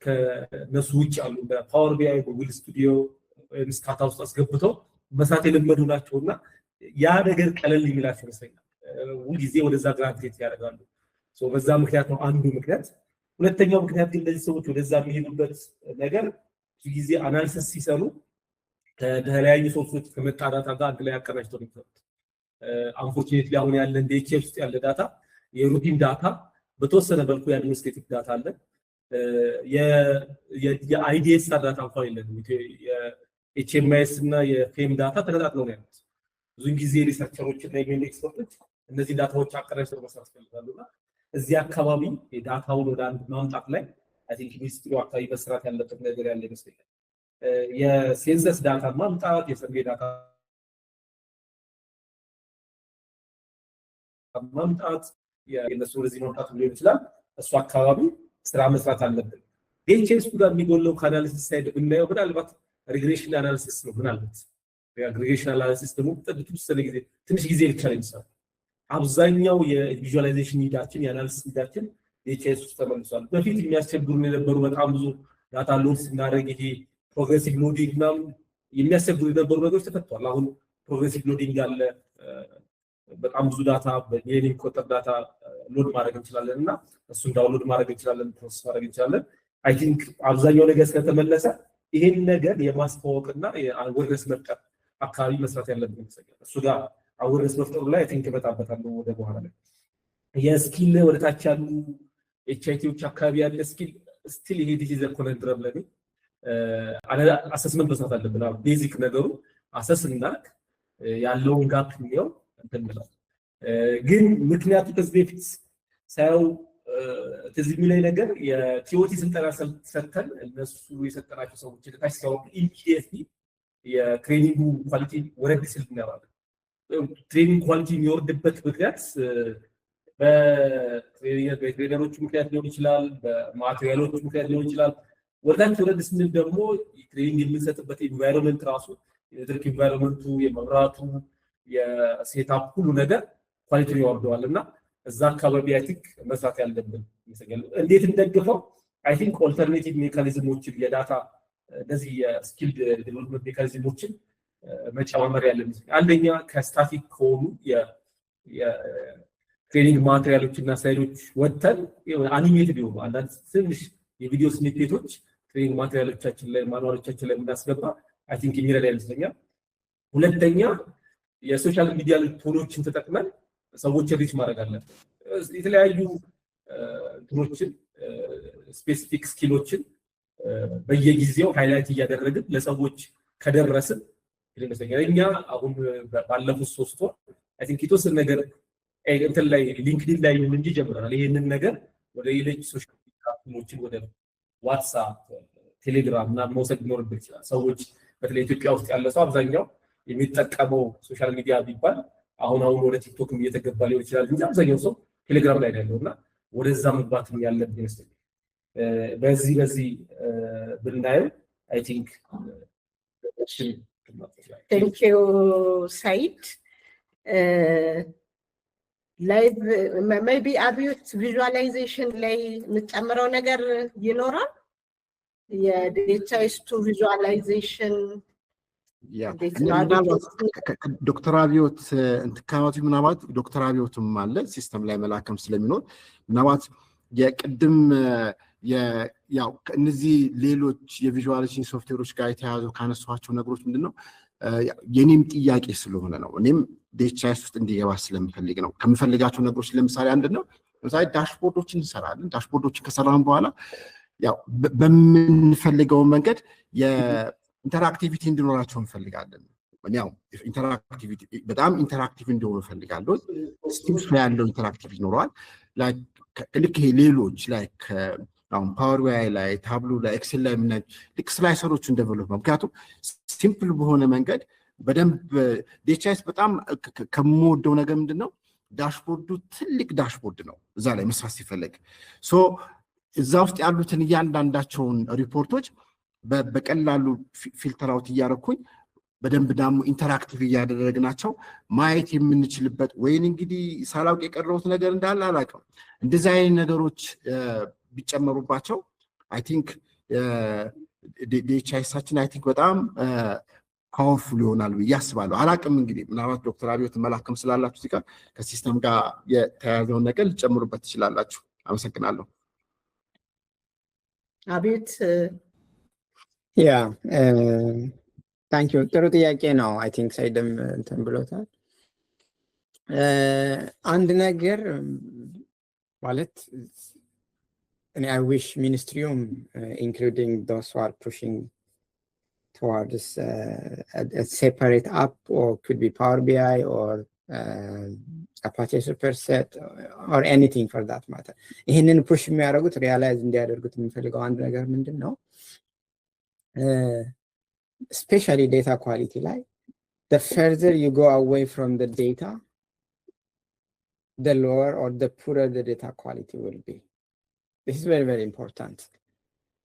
S5: ከነሱ ውጭ ያሉ እንደ Power BI፣ Google Studio ወይም Stata ውስጥ አስገብተው መስራት የለመዱ ናቸው እና ያ ነገር ቀለል የሚላቸው ይመስለኛል። ሁልጊዜ ወደዛ gravitate ያደርጋሉ። በዛ ምክንያት ነው አንዱ ምክንያት። ሁለተኛው ምክንያት ግን እነዚህ ሰዎች ወደዛ የሚሄዱበት ነገር ብዙ ጊዜ analysis ሲሰሩ ከተለያዩ source ኦች ከመጣ data ጋር አንድ ላይ አቀናጅተው ነው የሚሰሩት። Unfortunately አሁን ያለን DHIS ውስጥ ያለ data የ routine data፣ በተወሰነ መልኩ የ administrative data አለ። የ IDSR data እንኳን የለንም። የ HMIS እና የ FAIMS data ተነጣጥለው ነው ያሉት። ብዙ ጊዜ researcher ኦች እና የ main expert ኦች እነዚህ data ዎች አቀናጅተው መስራት ይፈልጋሉ። እና እዚህ አካባቢ የ data ውን ወደ አንድ ማምጣት ላይ I think ministry ው አካባቢ መስራት ያለበት ነገር ያለ ይመስለኛል። የ census data ማምጣት፣ የ survey data ማምጣት፣ የነሱ ወደዚህ ማምጣት ሊሆን ይችላል። እሱ አካባቢ ስራ መስራት አለብን። DHIS ጋር የሚጎለው ከ analysis side ብናየው ምናልባት regression analysis ነው። ምናልባት regression analysis ደግሞ ተወሰነ ጊዜ፣ ትንሽ ጊዜ ብቻ ነው የሚሰራው። አብዛኛው የ visualization need ኣችን፣ የ analysis need ኣችን DHIS ውስጥ ተመልሷል። በፊት የሚያስቸግሩን የነበሩ በጣም ብዙ data load ስናደርግ ይሄ progressive loading ምናምን የሚያስቸግሩ የነበሩ ነገሮች ተፈቷል። አሁን progressive loading አለ። በጣም ብዙ data፣ በሚሊዮን የሚቆጠር data load ማድረግ እንችላለን እና እሱን download ማድረግ እንችላለን፣ process ማድረግ እንችላለን። I think አብዛኛው ነገር ስለተመለሰ ይሄን ነገር የማስተዋወቅና የ awareness መፍጠር አካባቢ መስራት ያለብን ይመስለኛል። እሱ ጋር awareness መፍጠሩ ላይ I think እመጣበታለሁ ወደ በኋላ ላይ። የ skill ወደ ታች ያሉ HIT ዎች አካባቢ ያለ skill still ይሄ this is conundrum ለኔ። Assessment መስራት አለብን። Basic ነገሩ assess እናድርግ፣ ያለውን gap የሚየው እንትን ብለው። ግን ምክንያቱ ከዚህ በፊት ሳየው ትዝ የሚለኝ ነገር የ TOT ስልጠና ሰጥተን እነሱ የሰጠናቸው ሰዎች ታች ሲያወጡ immediately የ training ኡ quality ወረድ ሲል እናየዋለን። Training quality የሚወርድበት ምክንያት በ trainer ኦቹ ምክንያት ሊሆን ይችላል፣ በ material ኦቹ ምክንያት ሊሆን ይችላል። ወደታች ወረድ ስንል ደግሞ training የምንሰጥበት environment ራሱ፣ የኔትወርክ environment ኡ፣ የመብራቱ፣ የ setup ሁሉ ነገር quality ያወርደዋል። እና እዛ አካባቢ I think መስራት ያለብን ይመስለኛል። እንዴት እንደግፈው? I think alternative mechanism ኦችን፣ የ data እነዚህ የ skill development mechanism ኦችን መጨማመር ያለ ይመስለኛል። አንደኛ ከ static ከሆኑ የ training material ኦች እና slide ኦች ወጥተን animated የሆኑ አንዳንድ ትንሽ የቪዲዮ snippet ኦች training material ኦቻችን ላይ፣ manual ኦቻችን ላይ የምናስገባ I think የሚረዳ ይመስለኛል። ሁለተኛ የ social media tool ኦችን ተጠቅመን ሰዎችን reach ማድረግ አለብን። የተለያዩ እንትኖችን፣ specific skill ኦችን በየጊዜው highlight እያደረግን ለሰዎች ከደረስን ይመስለኛል። እኛ አሁን ባለፉት 3 ወር I think የተወሰነ ነገር እንትን ላይ LinkedIn ላይ ይሁን እንጂ ጀምረናል። ይሄንን ነገር ወደ ሌሎች social media ዎችን፣ ወደ WhatsApp፣ ቴሌግራም ምናምን መውሰድ ሊኖርብን ይችላል። ሰዎች በተለይ ኢትዮጵያ ውስጥ ያለ ሰው አብዛኛው የሚጠቀመው social media ቢባል አሁን አሁን ወደ TikTok ም እየተገባ ሊሆን ይችላል እንጂ አብዛኛው ሰው ቴሌግራም ላይ ያለው እና ወደዛ መግባትም ያለብን ይመስለኛል። በዚህ ብናየው I think
S1: Thank you ሰይድ። Live maybe አብዮት visualization ላይ የምትጨምረው ነገር ይኖራል? የ DHIS2 visualization
S6: ምናልባት ዶክተር አብዮት እንትን ከማለቱ፣ ምናልባት ዶክተር አብዮትም አለ፣ system ላይ መላከም ስለሚኖር፣ ምናልባት የቅድም ያው እነዚህ ሌሎች የ visualization software ኦች ጋር የተያያዙ ካነሷቸው ነገሮች ምንድን ነው፣ የኔም ጥያቄ ስለሆነ ነው። እኔም DHIS ውስጥ እንዲገባ ስለምፈልግ ነው። ከምፈልጋቸው ነገሮች ለምሳሌ አንድ ነው። ለምሳሌ dashboard ኦችን እንሰራለን። Dashboard ኦችን ከሰራን በኋላ ያው በምንፈልገው መንገድ የ interactivity እንዲኖራቸው እንፈልጋለን። ያው interactivity በጣም interactive እንዲሆኑ እፈልጋለሁ። Steps ያለው interactive ይኖረዋል። ልክ ይሄ ሌሎች like አሁን Power BI ላይ፣ Tableau ላይ፣ Excel ላይ የምናይ ልክ slicer ኦቹን develop፣ ምክንያቱም simple በሆነ መንገድ በደንብ DHIS በጣም ከምወደው ነገር ምንድን ነው፣ dashboard ኡ ትልቅ dashboard ነው። እዛ ላይ መስራት ሲፈለግ so እዛ ውስጥ ያሉትን እያንዳንዳቸውን ሪፖርቶች በቀላሉ filter out እያደረኩኝ በደንብ ደግሞ interactive እያደረግናቸው ማየት የምንችልበት ወይን እንግዲህ ሳላውቅ የቀረሁት ነገር እንዳለ አላውቅም። እንደዚህ አይነት ነገሮች ቢጨመሩባቸው I think DHIS ኣችን I think በጣም powerful ይሆናል ብዬ አስባለሁ። አላቅም እንግዲህ ምናልባት ዶክተር አብዮት መላክም ስላላችሁ እዚህ ጋር ከ system ጋር የተያያዘውን ነገር ልጨምሩበት ትችላላችሁ። አመሰግናለሁ።
S1: አቤት።
S3: Yeah, thank you፣ ጥሩ ጥያቄ ነው። I think ሰይድም እንትን ብሎታል። አንድ ነገር ማለት እኔ I wish ministry ውም, including those who are pushing towards a separate app, or could be Power BI or Apache Superset or anything for that matter. ይህንን push የሚያደርጉት realize እንዲያደርጉት የምፈልገው አንድ ነገር ምንድን ነው፣ especially data quality ላይ the further you go away from the data, the lower or the poorer the data quality will be. This is very, very important.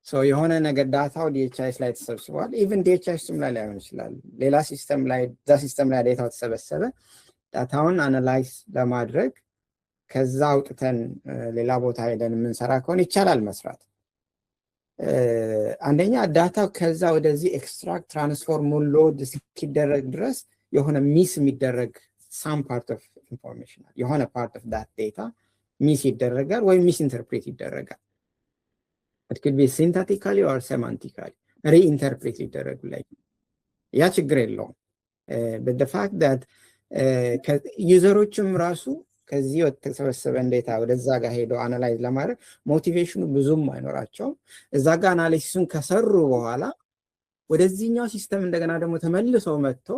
S3: So የሆነ ነገር data ው DHIS ላይ ተሰብስቧል። Even DHIS ም ላይ ላይሆን ይችላል። ሌላ system ላይ፣ እዛ system ላይ data ው ተሰበሰበ። Data ውን analyze ለማድረግ ከዛ አውጥተን ሌላ ቦታ ሄደን የምንሰራ ከሆነ ይቻላል መስራት። አንደኛ data ው ከዛ ወደዚህ extract፣ transform፣ load እስኪደረግ ድረስ የሆነ miss የሚደረግ some part of information፣ የሆነ part of that data miss ይደረጋል ወይም misinterpret ይደረጋል። It could be syntactically or semantically reinterpret ሊደረጉ ላይ ያ ችግር የለውም። But the fact that user ኦችም ራሱ ከዚህ የተሰበሰበን data ወደዛ ጋር ሄደው analyze ለማድረግ motivation ኑ ብዙም አይኖራቸውም። እዛ ጋር analysis ኡን ከሰሩ በኋላ ወደዚህኛው system እንደገና ደግሞ ተመልሰው መጥቶ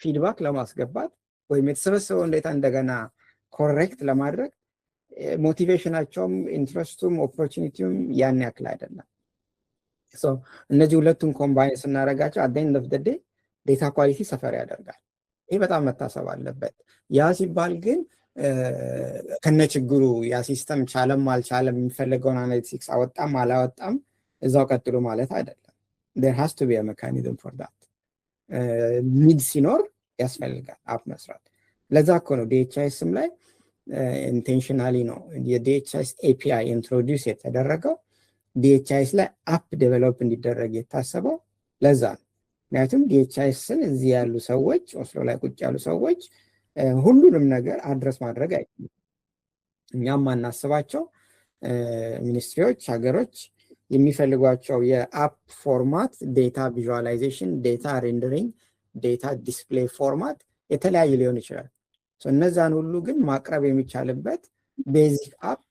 S3: feedback ለማስገባት ወይም የተሰበሰበውን data እንደገና correct ለማድረግ motivation ኣቸውም interest ኡም opportunity ውም ያን ያክል አይደለም። እነዚህ ሁለቱን combine ስናደርጋቸው at end of the day data quality suffer ያደርጋል። ይህ በጣም መታሰብ አለበት። ያ ሲባል ግን ከነ ችግሩ ያ system ቻለም አልቻለም፣ የሚፈለገውን analytics አወጣም አላወጣም እዛው ቀጥሉ ማለት አይደለም። There has to be mechanism for that. Need ሲኖር ያስፈልጋል app መስራት። ለዛ እኮ ነው DHIS ም ላይ intentionally ነው የ DHIS API introduce የተደረገው፣ DHIS ላይ app develop እንዲደረግ የታሰበው ለዛ ነው። ምክንያቱም DHIS ን እዚህ ያሉ ሰዎች፣ ኦስሎ ላይ ቁጭ ያሉ ሰዎች ሁሉንም ነገር address ማድረግ አይችሉም። እኛም ማናስባቸው ministry ዎች፣ ሀገሮች የሚፈልጓቸው የ app format፣ data visualization፣ data rendering፣ data display format የተለያየ ሊሆን ይችላል። እነዛን ሁሉ ግን ማቅረብ የሚቻልበት basic app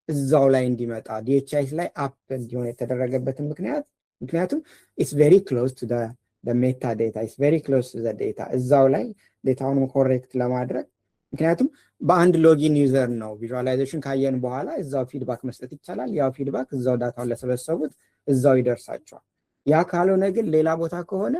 S3: እዛው ላይ እንዲመጣ፣ DHIS ላይ app እንዲሆን የተደረገበትን ምክንያት ምክንያቱም it's very close to metadata, it's very close to data፣ እዛው ላይ data ውንም correct ለማድረግ፣ ምክንያቱም በአንድ login user ነው፣ visualization ካየን በኋላ እዛው feedback መስጠት ይቻላል። ያው feedback እዛው data ውን ለሰበሰቡት እዛው ይደርሳቸዋል። ያ ካልሆነ ግን ሌላ ቦታ ከሆነ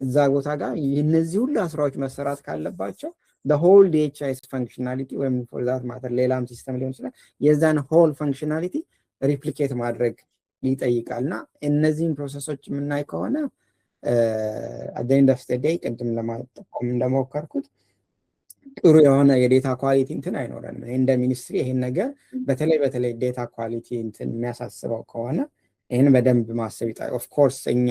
S3: እዛ ቦታ ጋር እነዚህ ሁሉ ስራዎች መሰራት ካለባቸው whole DHIS functionality ወይም for that matter ሌላም system ሊሆን ይችላል፣ የዛን whole functionality replicate ማድረግ ይጠይቃል። እና እነዚህን process ኦች የምናይ ከሆነ at end of day ቅድም ለማጠቆም እንደሞከርኩት ጥሩ የሆነ የ data quality እንትን አይኖረንም። እንደ ministry ይሄን ነገር በተለይ በተለይ data quality እንትን የሚያሳስበው ከሆነ ይህን በደንብ ማሰብ ይጠይቃል። Of course እኛ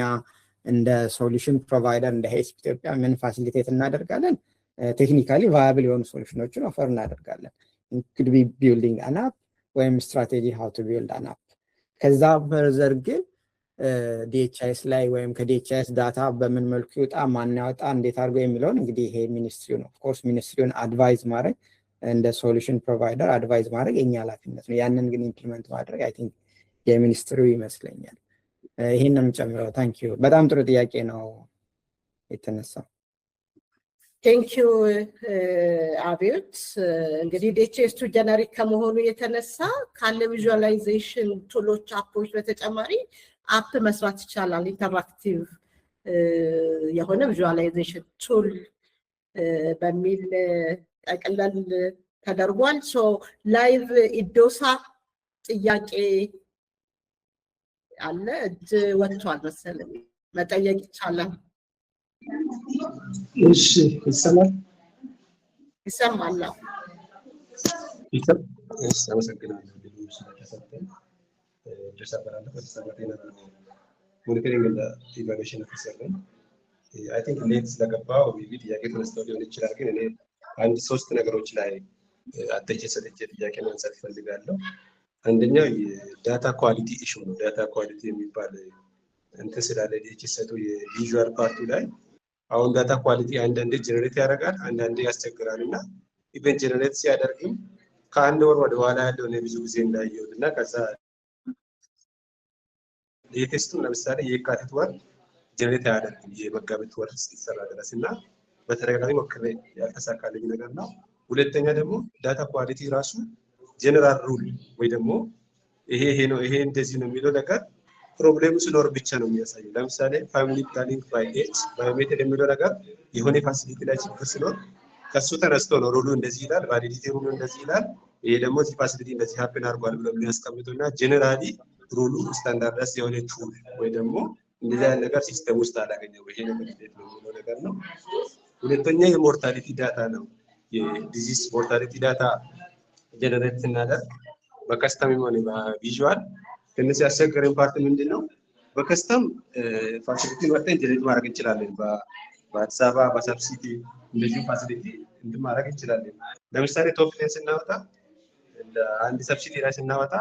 S3: እንደ solution provider፣ እንደ HESP ኢትዮጵያ ምን facilitate እናደርጋለን? Technically viable የሆኑ solution ኦችን offer እናደርጋለን። Could be building an app ወይም strategy how to build an app። ከዛ further ግን DHIS ላይ ወይም ከ DHIS data በምን መልኩ ይውጣ፣ ማን ያወጣ፣ እንዴት አድርጎ የሚለውን እንግዲህ ይሄ ministry ው ነው። Of course ministry ውን advise ማድረግ፣ እንደ solution provider advise ማድረግ የኛ ኃላፊነት ነው። ያንን ግን implement ማድረግ I think የ ministry ው ይመስለኛል። ይሄን ነው የምጨምረው። Thank you። በጣም ጥሩ ጥያቄ ነው የተነሳው።
S1: Thank you አብዮት። እንግዲህ DHIS2 generic ከመሆኑ የተነሳ ካለ visualization tool ኦች፣ app ኦች በተጨማሪ app መስራት ይቻላል። Interactive የሆነ visualization tool በሚል ጠቅለል ተደርጓል። So live ኢዶሳ ጥያቄ አለ፣ እጅ ወጥቷል መሰለኝ፣ መጠየቅ ይቻላል።
S7: እሺ፣ ይሰማል?
S1: ይሰማል።
S7: እሺ፣ አመሰግናለሁ እድሉ ስለተሰጠኝ። ኢዶሳ እባላለሁ። በአዲስ አበባ ጤና ቢሮ monitoring እና evaluation officer ነኝ። I think late ስለገባው maybe ጥያቄ ተነስተው ሊሆን ይችላል፣ ግን እኔ አንድ ሶስት ነገሮች ላይ attention ሰጥቼ ጥያቄ ማንሳት እፈልጋለሁ። አንደኛው የ data quality issue ነው። Data quality የሚባል እንትን ስላለ DHIS2 የ visual part ኡ ላይ አሁን data quality አንዳንዴ generate ያደርጋል፣ አንዳንዴ ያስቸግራል እና Even generate ሲያደርግም ከአንድ ወር ወደ ኋላ ያለው እኔ ብዙ ጊዜ እንዳየሁት እና ከዛ latest ኡን ለምሳሌ የካቲት ወር generate አያደርግም የመጋቢት ወር እስኪሰራ ድረስ እና በተደጋጋሚ ሞክሬ ያልተሳካልኝ ነገር ነው። ሁለተኛ ደግሞ data quality ራሱ general rule ወይ ደግሞ ይሄ ይሄ ነው፣ ይሄ እንደዚህ ነው የሚለው ነገር problem ኡ ሲኖር ብቻ ነው የሚያሳየው። ለምሳሌ family planning by age by method የሚለው ነገር የሆነ facility ላይ ችግር ሲኖር ከሱ ተነስቶ ነው rule ኡ እንደዚህ ይላል፣ validity rule ኡ እንደዚህ ይላል፣ ይሄ ደግሞ እዚህ facility እንደዚህ happen አድርጓል ብሎ የሚያስቀምጠው እና generally rule ኡ standardize የሆነ tool ወይ ደግሞ እንደዚህ አይነት ነገር system ውስጥ አላገኘው። ይሄ ነገር እንዴት ነው የሚለው ነገር ነው። ሁለተኛ የ mortality data ነው። የ disease mortality data generate ስናደርግ በ custom ሆነ በ visual ትንሽ ያስቸገረን part ምንድን ነው? በ custom facility ወጥተን generate ማድረግ እንችላለን። በአዲስ አበባ በ sub city እንደዚሁ facility እንትን ማድረግ እንችላለን። ለምሳሌ top 10 ስናወጣ፣ አንድ sub city ላይ ስናወጣ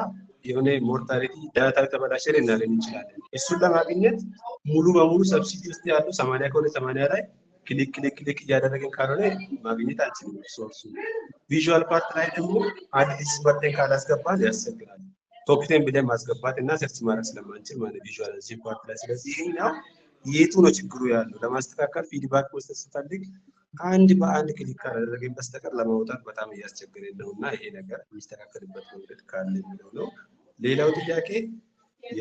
S7: የሆነ mortality data የተበላሸ ልናገኝ እንችላለን። እሱን ለማግኘት ሙሉ በሙሉ sub city ውስጥ ያሉ 80 ከሆነ 80 ላይ click click click እያደረግን ካልሆነ ማግኘት አንችልም። Source ኡ visual part ላይ ደግሞ አዲስ መርጠን ካላስገባን ያስቸግራል። Top 10 ብለን ማስገባት እና search ማድረግ ስለማንችል ማለት visualization part ላይ። ስለዚህ ይሄኛው የቱ ነው ችግሩ ያለው ለማስተካከል feedback መስጠት ስፈልግ አንድ በአንድ click ካላደረግን በስተቀር ለማውጣት በጣም እያስቸገረን ነው እና ይሄ ነገር የሚስተካከልበት መንገድ ካለ የሚለው ነው። ሌላው ጥያቄ የ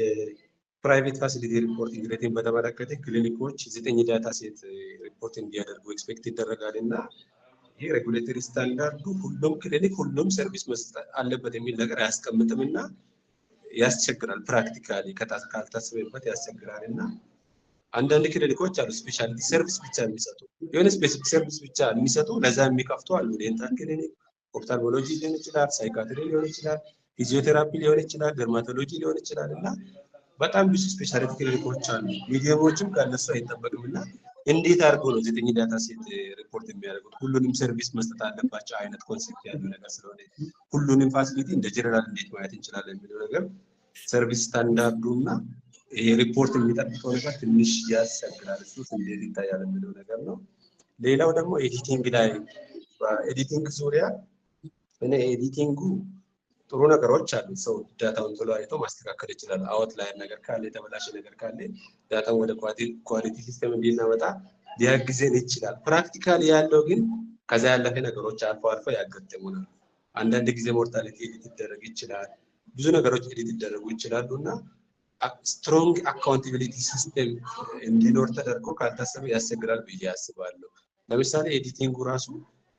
S7: private facility reporting rate ን በተመለከተ ክሊኒኮች ዘጠኝ data set report እንዲያደርጉ expect ይደረጋል እና ይሄ regulatory standard ኡ ሁሉም ክሊኒክ ሁሉም service መስጠት አለበት የሚል ነገር አያስቀምጥም እና ያስቸግራል። Practically ካልታሰበበት ያስቸግራል እና አንዳንድ ክሊኒኮች አሉ specialty service ብቻ የሚሰጡ፣ የሆነ specific service ብቻ የሚሰጡ፣ ለዛ የሚከፍቱ አሉ። Dental clinic፣ ophthalmology ሊሆን ይችላል፣ psychiatry ሊሆን ይችላል፣ ፊዚዮቴራፒ ሊሆን ይችላል፣ dermatology ሊሆን ይችላል እና በጣም ብዙ specialty ክሊኒኮች አሉ። Medium ኦችም ከእነሱ አይጠበቅም እና እንዴት አድርጎ ነው ዘጠኝ data set report የሚያደርጉት? ሁሉንም service መስጠት አለባቸው አይነት concept ያለው ነገር ስለሆነ ሁሉንም facility እንደ ጀነራል እንዴት ማየት እንችላለን የሚለው ነገር service standard ኡ እና ይሄ ሪፖርት የሚጠብቀው ነገር ትንሽ ያስቸግራል። እሱ እንዴት ይታያል የሚለው ነገር ነው። ሌላው ደግሞ editing ላይ፣ በ editing ዙሪያ እኔ editing ኡ ጥሩ ነገሮች አሉ። ሰው data ውን ቶሎ አይቶ ማስተካከል ይችላል። Outlier ነገር ካለ፣ የተበላሸ ነገር ካለ data ውን ወደ quality system እንድናመጣ ሊያግዘን ይችላል። Practically ያለው ግን ከዛ ያለፈ ነገሮች አልፎ አልፎ ያጋጥሙናል። አንዳንድ ጊዜ mortality edit ይደረግ ይችላል። ብዙ ነገሮች edit ይደረጉ ይችላሉ እና strong accountability system እንዲኖር ተደርጎ ካልታሰበ ያስቸግራል ብዬ አስባለሁ። ለምሳሌ editing ኡ ራሱ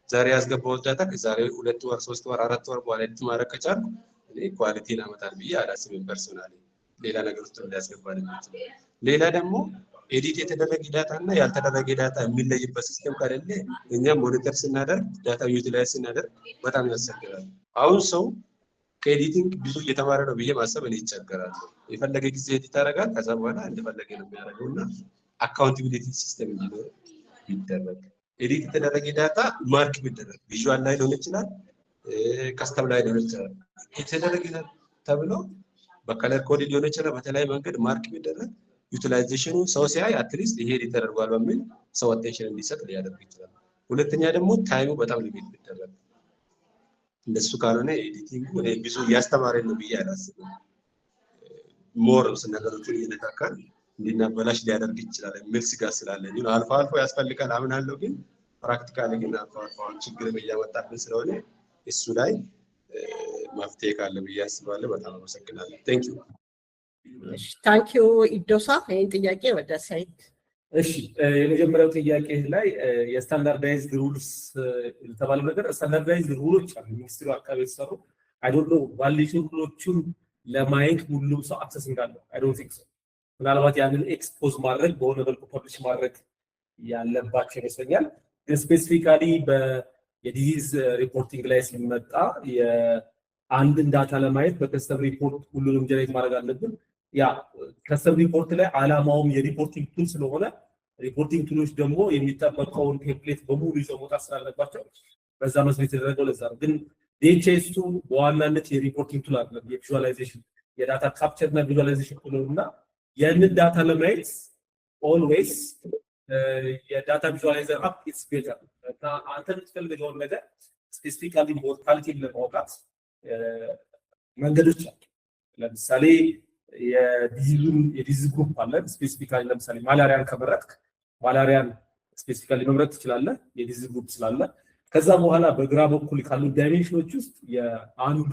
S7: ዛሬ ያስገባሁት data ከዛሬ 2 ወር፣ 3 ወር፣ 4 ወር በኋላ edit ማድረግ ከቻልኩ እኔ quality ን አመጣል ብዬ አላስብም። Personally ሌላ ነገር ውስጥ ሊያስገባን የሚችል። ሌላ ደግሞ edit የተደረገ data እና ያልተደረገ data የሚለይበት system ከሌለ እኛም monitor ስናደርግ፣ data utilize ስናደርግ በጣም ያስቸግራል። አሁን ሰው ከ editing ብዙ እየተማረ ነው ብዬ ማሰብ እኔ ይቸገራለሁ። የፈለገ ጊዜ edit ያደርጋል፣ ከዛ በኋላ እንደፈለገ ነው የሚያደርገው እና accountability system እንዲኖር ቢደረግ፣ edit የተደረገ data mark ቢደረግ፣ visual ላይ ሊሆን ይችላል፣ custom ላይ ሊሆን ይችላል። የተደረገ ተብሎ በ color code ሊሆን ይችላል። በተለያየ መንገድ mark ቢደረግ utilization ኑ ሰው ሲያይ at least ይሄ ተደርጓል በሚል ሰው attention እንዲሰጥ ሊያደርግ ይችላል። ሁለተኛ ደግሞ time ኡ በጣም limit ቢደረግ። እንደሱ ካልሆነ editing ኡ እኔ ብዙ እያስተማረን ነው ብዬ አላስብም። More ነገሮችን እየነካካን እንዲናበላሽ ሊያደርግ ይችላል የሚል ስጋት ስላለኝ ነው። አልፎ አልፎ ያስፈልጋል አምናለሁ፣ ግን practically ግን አልፎ አልፎ አሁን ችግርም እያመጣብን ስለሆነ እሱ ላይ መፍትሄ ካለ ብዬ አስባለሁ። በጣም አመሰግናለሁ። Thank you።
S1: Thank you ኢዶሳ። ይህን ጥያቄ ወደ ሰይድ።
S5: እሺ፣ የመጀመሪያው ጥያቄ ላይ የ standardized rules የተባለው ነገር፣ standardized rule ኦች አሉ ministry ው አካባቢ የተሰሩ። I don't know validation rule ኦቹን ለማየት ሁሉም ሰው access እንዳለው፣ I don't think so። ምናልባት ያንን expose ማድረግ፣ በሆነ መልኩ publish ማድረግ ያለባቸው ይመስለኛል። ግን specifically የ disease reporting ላይ ሲመጣ የአንድን data ለማየት በ custom report ሁሉንም generate ማድረግ አለብን። ያ custom report ላይ አላማውም የ reporting tool ስለሆነ reporting tool ኦች ደግሞ የሚጠበቀውን template በሙሉ ይዘው መውጣት ስላለባቸው በዛ መስሎ የተደረገው ለዛ ነው። ግን DHIS2 በዋናነት የ reporting tool አይደለም፣ የ visualization፣ የ data capture እና visualization tool ነው እና ያንን data ለማየት always የ data visualizer app is better እና አንተ የምትፈልገውን ነገር Specifically mortality ን ለማውጣት መንገዶች አሉ። ለምሳሌ የ disease ኡን የ disease group አለ። Specifically ለምሳሌ malaria ን ከመረጥክ malaria ን specifically መምረጥ ትችላለህ፣ የ disease group ስላለ። ከዛ በኋላ በግራ በኩል ካሉ dimension ኖች ውስጥ የአንዱ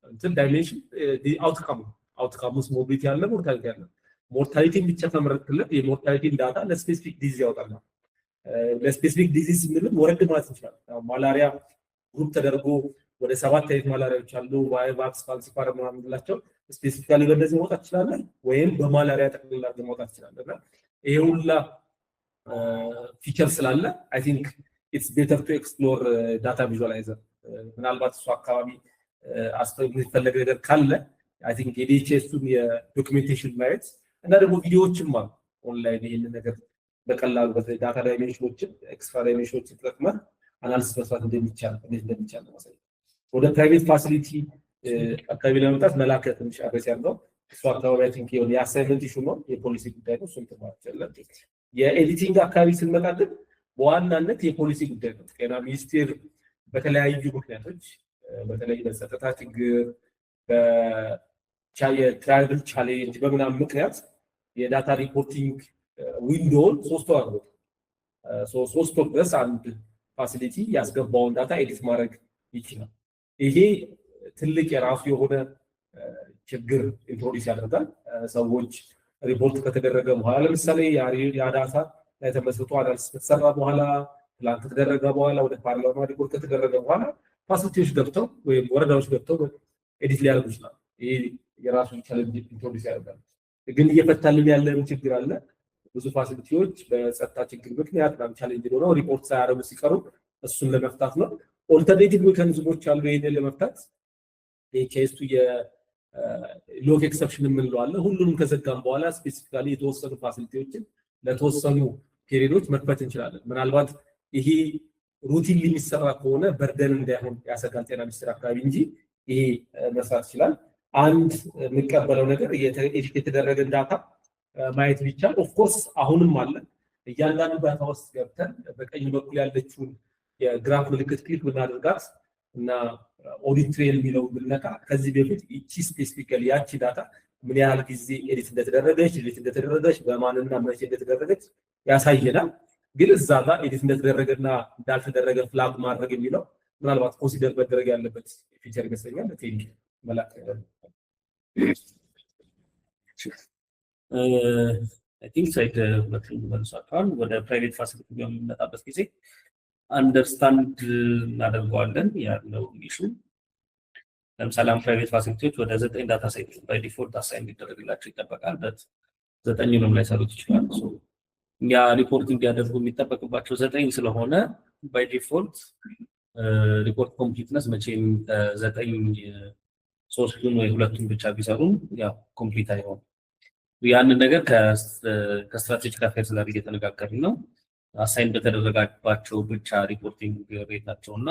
S5: እንትን dimension outcome ነው። Outcome ውስጥ morbidity አለ፣ mortality አለ። Mortality ን ብቻ ከመረጥክለት የ mortality ን data ለ specific disease ያወጣል። ለ specific disease ስንልም ወረድ ማለት እንችላለን። Malaria group ተደርጎ ወደ ሰባት አይነት malaria ዎች አሉ። Vivax፣ falciparum ምናምን የምንላቸው specifically በእነዚህ መውጣት ትችላለን፣ ወይም በ malaria ጠቅልላ አድርገህ መውጣት ትችላለን። እና ይሄ ሁላ feature ስላለ I think it's better to explore data visualizer። ምናልባት እሱ አካባቢ የሚፈለግ ነገር ካለ I think የ DHIS2 ኡን የ documentation ማየት እና ደግሞ ቪዲዮዎችም አሉ ኦንላይን፣ ይህንን ነገር በቀላሉ በተለይ data dimension ኖችን፣ extra dimension ኖችን ተጠቅመህ analysis መስራት እንደሚቻል እንዴት እንደሚቻል ለማሳየት። ወደ private facility አካባቢ ለመምጣት መላከ ትንሽ address ያለው እሱ አካባቢ I think የሆነ የ assignment issue ነው፣ የፖሊሲ ጉዳይ ነው። እሱን ትማር። የ editing አካባቢ ስንመጣ ግን በዋናነት የፖሊሲ ጉዳይ ነው። ጤና ሚኒስቴር በተለያዩ ምክንያቶች፣ በተለይ በጸጥታ ችግር፣ የ tribal challenge በምናምን ምክንያት የ data reporting window ውን 3 ወር አድርጎታል። 3 ወር ድረስ አንድ facility ያስገባውን data edit ማድረግ ይችላል። ይሄ ትልቅ የራሱ የሆነ ችግር introduce ያደርጋል። ሰዎች ሪፖርት ከተደረገ በኋላ፣ ለምሳሌ ያ data ላይ ተመስርቶ analysis ከተሰራ በኋላ፣ ፕላን ከተደረገ በኋላ፣ ወደ ፓርላማ ሪፖርት ከተደረገ በኋላ facility ዎች ገብተው ወይም ወረዳዎች ገብተው edit ሊያደርጉ ይችላሉ። ይሄ የራሱ challenge introduce ያደርጋል። ግን እየፈታልን ያለን ችግር አለ። ብዙ facility ዎች በጸጥታ ችግር ምክንያት ምናምን challenge ሆነው ሪፖርት ሳያደርጉ ሲቀሩ እሱን ለመፍታት ነው። Alternative mechanism ኦች አሉ ይሄንን ለመፍታት። DHIS2 የ lock exception የምንለው አለ። ሁሉንም ከዘጋም በኋላ specifically የተወሰኑ facility ዎችን ለተወሰኑ period ኦች መክፈት እንችላለን። ምናልባት ይሄ routine የሚሰራ ከሆነ burden እንዳይሆን ያሰጋል ጤና ሚኒስቴር አካባቢ እንጂ ይሄ መስራት ይችላል። አንድ የሚቀበለው ነገር edit የተደረገን data ማየት ቢቻል፣ of course አሁንም አለ። እያንዳንዱ data ውስጥ ገብተን በቀኝ በኩል ያለችውን የ graph ምልክት click ብናደርጋት እና audit trail የሚለውን ብንነካ ከዚህ በፊት ይቺ specifically ያቺ data ምን ያህል ጊዜ edit እንደተደረገች፣ በማንና መቼ እንደተደረገች ያሳየናል። ግን እዛ ጋር edit እንደተደረገና እንዳልተደረገ flag ማድረግ የሚለው ምናልባት consider መደረግ ያለበት feature ይመስለኛል። Thank መላክ።
S4: I think ሳይድ ሁለቱን መልሷቸዋል። ወደ private facility በምንመጣበት ጊዜ understand እናደርገዋለን ያለው issue። ለምሳሌ አሁን private facility ዎች ወደ ዘጠኝ data set by default assign እንዲደረግላቸው ይጠበቃል። But ዘጠኙንም ላይሰሩት ይችላሉ። እኛ ሪፖርት እንዲያደርጉ የሚጠበቅባቸው ዘጠኝ ስለሆነ by default report completeness መቼም ዘጠኝ ሶስቱን ወይ ሁለቱን ብቻ ቢሰሩም ያው complete አይሆንም። ያንን ነገር ከ strategic affairs ጋር እየተነጋገርን ነው። Assign በተደረጋባቸው ብቻ reporting rate ኣቸው እና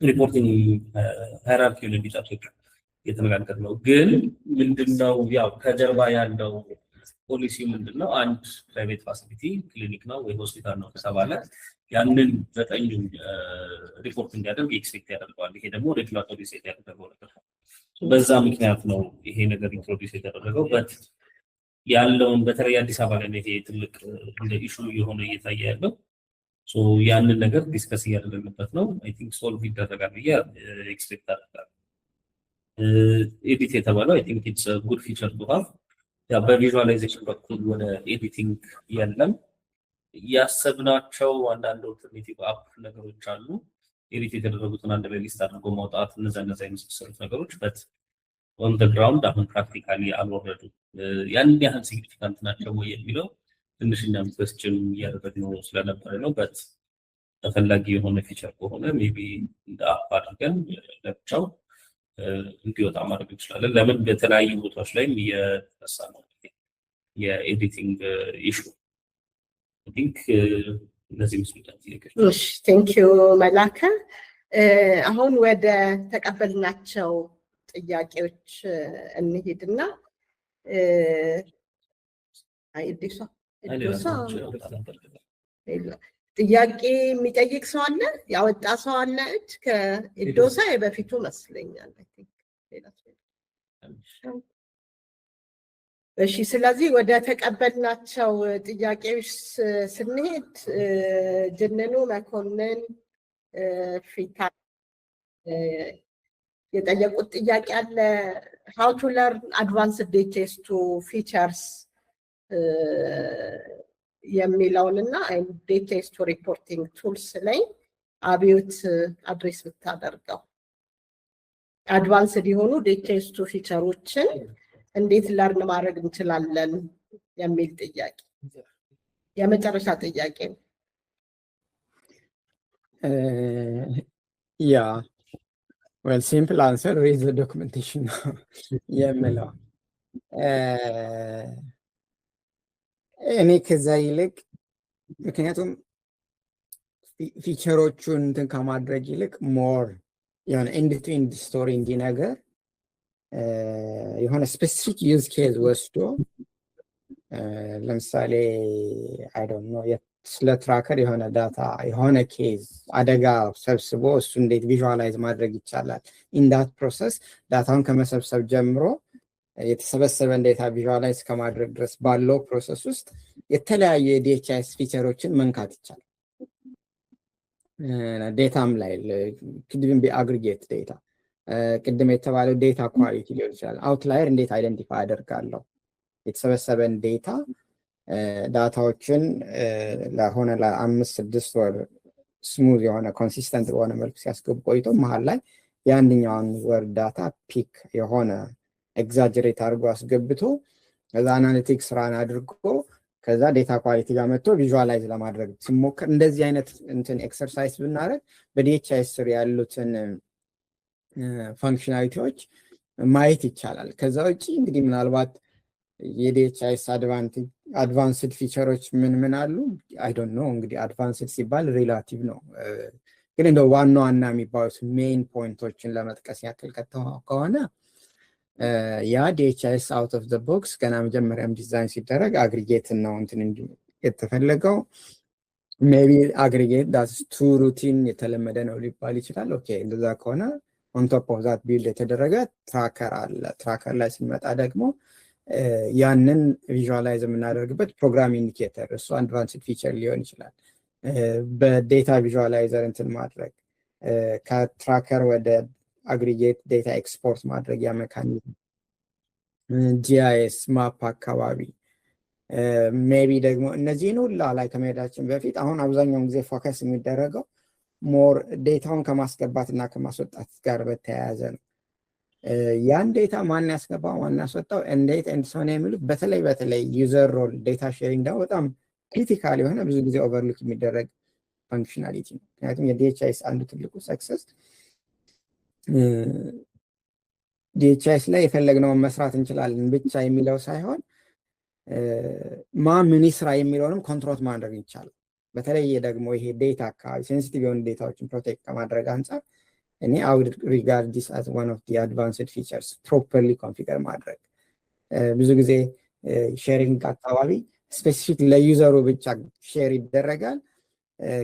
S4: reporting hierarchy ውን እንዲጠብቅ እየተነጋገርን ነው። ግን ምንድነው ያው ከጀርባ ያለው ፖሊሲ ምንድነው? አንድ private facility ክሊኒክ ነው ወይ ሆስፒታል ነው ከተባለ ያንን ዘጠኙን ሪፖርት እንዲያደርግ expect ያደርገዋል። ይሄ ደግሞ regulatory set ያደረገው ነገር ነው። በዛ ምክንያት ነው ይሄ ነገር introduce የተደረገው። But ያለውን በተለይ አዲስ አበባ ላይ ነው ይሄ ትልቅ እንደ issue እየሆነ እየታየ ያለው። ያንን ነገር discuss እያደረግንበት ነው። I think solve ይደረጋል ብዬ expect አደርጋለሁ። Edit የተባለው I think it's good feature to have። ያ በ visualization በኩል ወደ editing የለም። ያሰብናቸው አንዳንድ alternative app ነገሮች አሉ። Edit የተደረጉትን አንድ ላይ list አድርጎ ማውጣት፣ እነዛ የመሳሰሉት ነገሮች፣ but on the ground አሁን practically አልወረዱም። ያን ያህል significant ናቸው ወይ የሚለው ትንሽ እኛም question እያደረግነው ስለነበረ ነው። But ተፈላጊ የሆነ feature ከሆነ maybe እንደ app አድርገን ለብቻው እንዲወጣ ማድረግ እንችላለን። ለምን በተለያዩ ቦታዎች ላይም እየተነሳ ነው የ editing issue። I think እነዚህ ይመስሉኛል ጥያቄዎች።
S1: እሺ፣ thank you መላከ። አሁን ወደ ተቀበልናቸው ጥያቄዎች እንሂድና አይ እዲሷ እዲሷ ጥያቄ የሚጠይቅ ሰው አለ? ያወጣ ሰው አለ? እጅ ከኢዶሳ የበፊቱ መስለኛል። I think ሌላ ሰው የለም። እሺ፣ ስለዚህ ወደ ተቀበልናቸው ጥያቄዎች ስንሄድ ጅንኑ መኮንን ፊታ የጠየቁት ጥያቄ አለ። How to learn advanced DHIS2 features የሚለውን እና DHIS2 reporting tools ላይ አብዮት address ብታደርገው፣ advanced የሆኑ DHIS2 feature ኦችን እንዴት learn ማድረግ እንችላለን የሚል ጥያቄ የመጨረሻ ጥያቄ ነው።
S3: Yeah, well, simple answer, read the documentation ነው የምለው። እኔ ከዛ ይልቅ ምክንያቱም feature ኦቹን እንትን ከማድረግ ይልቅ more የሆነ end to end story እንዲነገር የሆነ specific use case ወስዶ፣ ለምሳሌ I don't know፣ ስለ tracker የሆነ data የሆነ case አደጋ ሰብስቦ እሱ እንዴት visualize ማድረግ ይቻላል፣ in that process data ውን ከመሰብሰብ ጀምሮ የተሰበሰበን data visualize ከማድረግ ድረስ ባለው process ውስጥ የተለያዩ የ DHIS feature ኦችን መንካት ይቻላል። Data ም ላይ ቅድም aggregate data፣ ቅድም የተባለው data quality ሊሆን ይችላል። Outlier እንዴት identify አደርጋለሁ? የተሰበሰበን data ዎችን ለሆነ ለ5-6 ወር smooth የሆነ consistent በሆነ መልኩ ሲያስገቡ ቆይቶ መሀል ላይ የአንደኛውን ወር data peak የሆነ exaggerate አድርጎ አስገብቶ፣ ከዛ analytics run አድርጎ፣ ከዛ data quality ጋር መጥቶ visualize ለማድረግ ሲሞክር፣ እንደዚህ አይነት እንትን exercise ብናደርግ በ DHIS ስር ያሉትን functionality ዎች ማየት ይቻላል። ከዛ ውጭ እንግዲህ ምናልባት የ DHIS advanced feature ኦች ምን ምን አሉ? I don't know። እንግዲህ advanced ሲባል relative ነው። ግን እንደ ዋና ዋና የሚባሉት main point ኦችን ለመጥቀስ ያክል ከሆነ ያ DHIS out of the box ገና መጀመሪያም ዲዛይን ሲደረግ aggregate ነው እንትን የተፈለገው። Maybe aggregate, that's too routine፣ የተለመደ ነው ሊባል ይችላል። Okay፣ እንደዛ ከሆነ on top of that build የተደረገ tracker አለ። Tracker ላይ ስንመጣ ደግሞ ያንን visualize የምናደርግበት program indicator፣ እሱ advanced feature ሊሆን ይችላል። በ data visualizer እንትን ማድረግ፣ ከ tracker ወደ aggregate data export ማድረጊያ mechanism፣ GIS map አካባቢ maybe ደግሞ እነዚህን ሁላ ላይ ከመሄዳችን በፊት አሁን አብዛኛውን ጊዜ focus የሚደረገው more data ውን ከማስገባት እና ከማስወጣት ጋር በተያያዘ ነው። ያን data ማን ያስገባው፣ ማን ያስወጣው፣ እንዴት and so on የሚሉት፣ በተለይ በተለይ user role data sharing ደግሞ በጣም critical የሆነ ብዙ ጊዜ overlook የሚደረግ functionality ነው። ምክንያቱም የ DHIS አንዱ ትልቁ success DHIS ላይ የፈለግነውን መስራት እንችላለን ብቻ የሚለው ሳይሆን ማ ምን ይስራ የሚለውንም control ማድረግ ይቻላል። በተለይ ደግሞ ይሄ data አካባቢ sensitive የሆኑ data ዎችን protect ከማድረግ አንጻር እኔ I would regard this as one of the advanced features properly configure ማድረግ። ብዙ ጊዜ sharing አካባቢ specific ለ user ኡ ብቻ share ይደረጋል።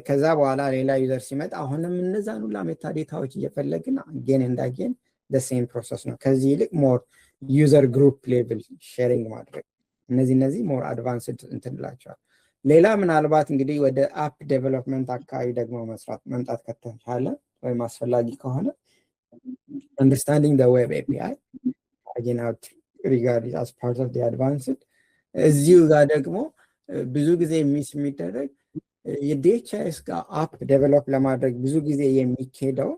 S3: ከዛ በኋላ ሌላ user ሲመጣ አሁንም እነዛን ሁላ metadata ዎች እየፈለግን again and again same process ነው። ከዚህ ይልቅ more user group level sharing ማድረግ፣ እነዚህ more advanced እንትን እላቸዋል። ሌላ ምናልባት እንግዲህ ወደ app development አካባቢ ደግሞ መስራት መምጣት ከተቻለ ወይም አስፈላጊ ከሆነ understanding the web API, again, I would regard it as part of the advanced። እዚሁ ጋር ደግሞ ብዙ ጊዜ miss የሚደረግ የ DHIS ጋር app develop ለማድረግ ብዙ ጊዜ የሚኬደው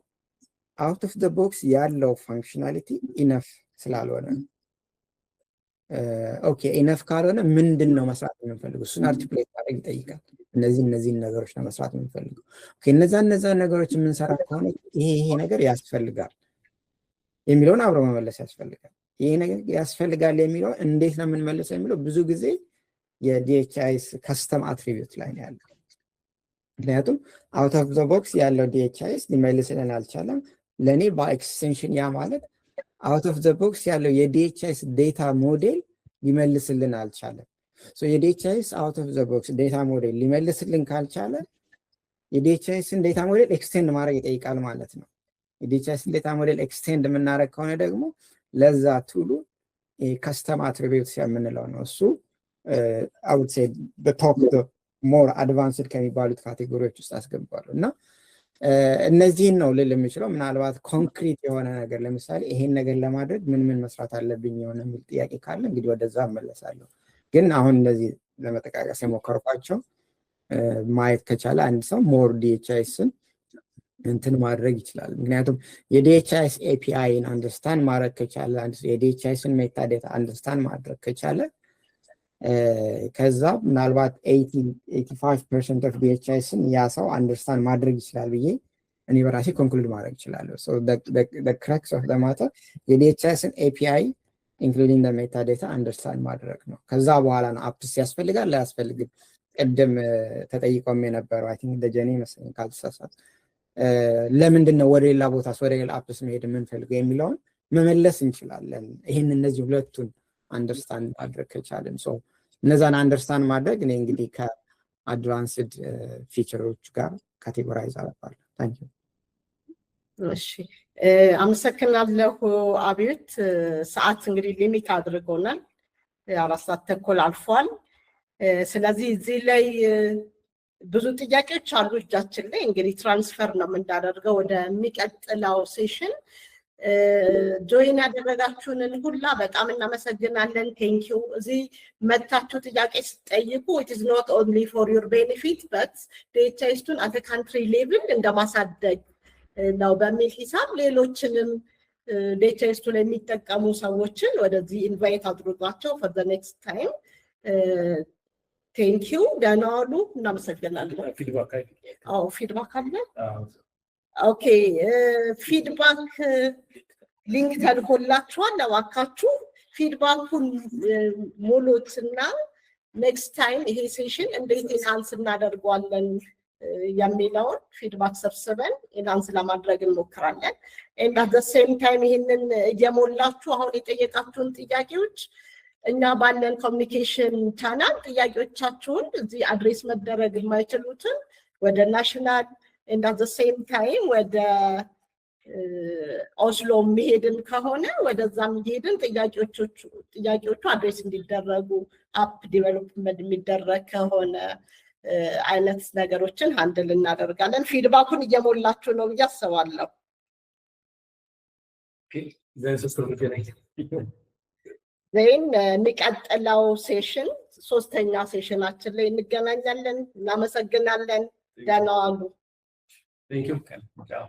S3: out of the box ያለው functionality enough ስላልሆነ፣ okay፣ enough ካልሆነ ምንድን ነው መስራት የምንፈልገው? እሱን articulate ማድረግ ይጠይቃል። እነዚህን ነገሮች ነው መስራት የምንፈልገው። እነዛ ነገሮች የምንሰራ ከሆነ ይሄ ይሄ ነገር ያስፈልጋል የሚለውን አብሮ መመለስ ያስፈልጋል። ይሄ ነገር ያስፈልጋል የሚለው እንዴት ነው የምንመልሰው የሚለው ብዙ ጊዜ የ DHIS custom attribute ላይ ነው ያለው። ምክንያቱም out of the box ያለው DHIS ሊመልስልን አልቻለም። ለእኔ በ extension ያ ማለት out of the box ያለው የ DHIS data model ሊመልስልን አልቻለም። የ DHIS out of the box data model ሊመልስልን ካልቻለ የ DHIS ን data model extend ማድረግ ይጠይቃል ማለት ነው። የ DHIS ን data model extend የምናደርግ ከሆነ ደግሞ ለዛ tool ኡ custom attributes የምንለው ነው። እሱ I would say top more advanced ከሚባሉት category ዎች ውስጥ አስገባለሁ እና እነዚህን ነው ልል የምችለው። ምናልባት ኮንክሪት የሆነ ነገር፣ ለምሳሌ ይሄን ነገር ለማድረግ ምን ምን መስራት አለብኝ የሆነ የሚል ጥያቄ ካለ እንግዲህ ወደዛ እመለሳለሁ። ግን አሁን እነዚህ ለመጠቃቀስ የሞከርኳቸው ማየት ከቻለ አንድ ሰው more DHIS ን እንትን ማድረግ ይችላል። ምክንያቱም የ DHIS API ን understand ማድረግ ከቻለ፣ የ DHIS ን metadata understand ማድረግ ከቻለ፣ ከዛ ምናልባት 85% of DHIS ን ያ ሰው understand ማድረግ ይችላል ብዬ እኔ በራሴ conclude ማድረግ እችላለሁ። Crux of matter የ DHIS ን API including metadata understand ማድረግ ነው። ከዛ በኋላ ነው apps ያስፈልጋል አያስፈልግም። ቅድም ተጠይቀውም የነበረው I think ደጀኔ መሰለኝ ካልተሳሳት፣ ለምንድን ነው ወደ ሌላ ቦታስ ወደ ሌላ apps መሄድ የምንፈልገው የሚለውን መመለስ እንችላለን። ይህን እነዚህ ሁለቱን understand ማድረግ ከቻልን፣ እነዛን understand ማድረግ እኔ እንግዲህ ከ advanced feature ኦች ጋር categorize አደርጋለሁ። Thank you.
S1: እሺ፣ አመሰግናለሁ አብዮት። ሰዓት እንግዲህ limit አድርጎናል። 4 ሰዓት ተኩል አልፏል። ስለዚህ እዚህ ላይ ብዙ ጥያቄዎች አሉ እጃችን ላይ። እንግዲህ transfer ነው የምናደርገው ወደሚቀጥለው session። Join ያደረጋችሁንን ሁላ በጣም እናመሰግናለን። Thank you። እዚህ መታችሁ ጥያቄ ስትጠይቁ it is not only for your benefit but DHIS 2 ን at country level እንደማሳደግ ነው በሚል ሂሳብ ሌሎችንም DHIS 2 ላይ የሚጠቀሙ ሰዎችን ወደዚህ invite አድርጓቸው for the next time። Thank you። ደህና ዋሉ። እናመሰግናለን።
S5: Feedback?
S1: አዎ፣ feedback አለ። Okay፣ feedback link ተልኮላችኋል። እባካችሁ feedback ኡን ሙሉት እና next time ይሄ session እንዴት enhance እናደርገዋለን የሚለውን feedback ሰብስበን enhance ለማድረግ እንሞክራለን። And at the same time ይህንን እየሞላችሁ አሁን የጠየቃችሁን ጥያቄዎች እኛ ባለን communication channel ጥያቄዎቻችሁን እዚህ address መደረግ የማይችሉትን ወደ national and at the same time ወደ ኦስሎ የሚሄድን ከሆነ ወደዛም እየሄድን ጥያቄዎቹ address እንዲደረጉ፣ app development የሚደረግ ከሆነ አይነት ነገሮችን handle እናደርጋለን። Feedback ኡን እየሞላችሁ ነው ብዬ አስባለሁ።
S5: Then ሶስት እንገናኝ።
S1: Then የሚቀጥለው session ሶስተኛ session ኣችን ላይ እንገናኛለን። እናመሰግናለን። ደህና ዋሉ።
S5: Thank you. Ciao.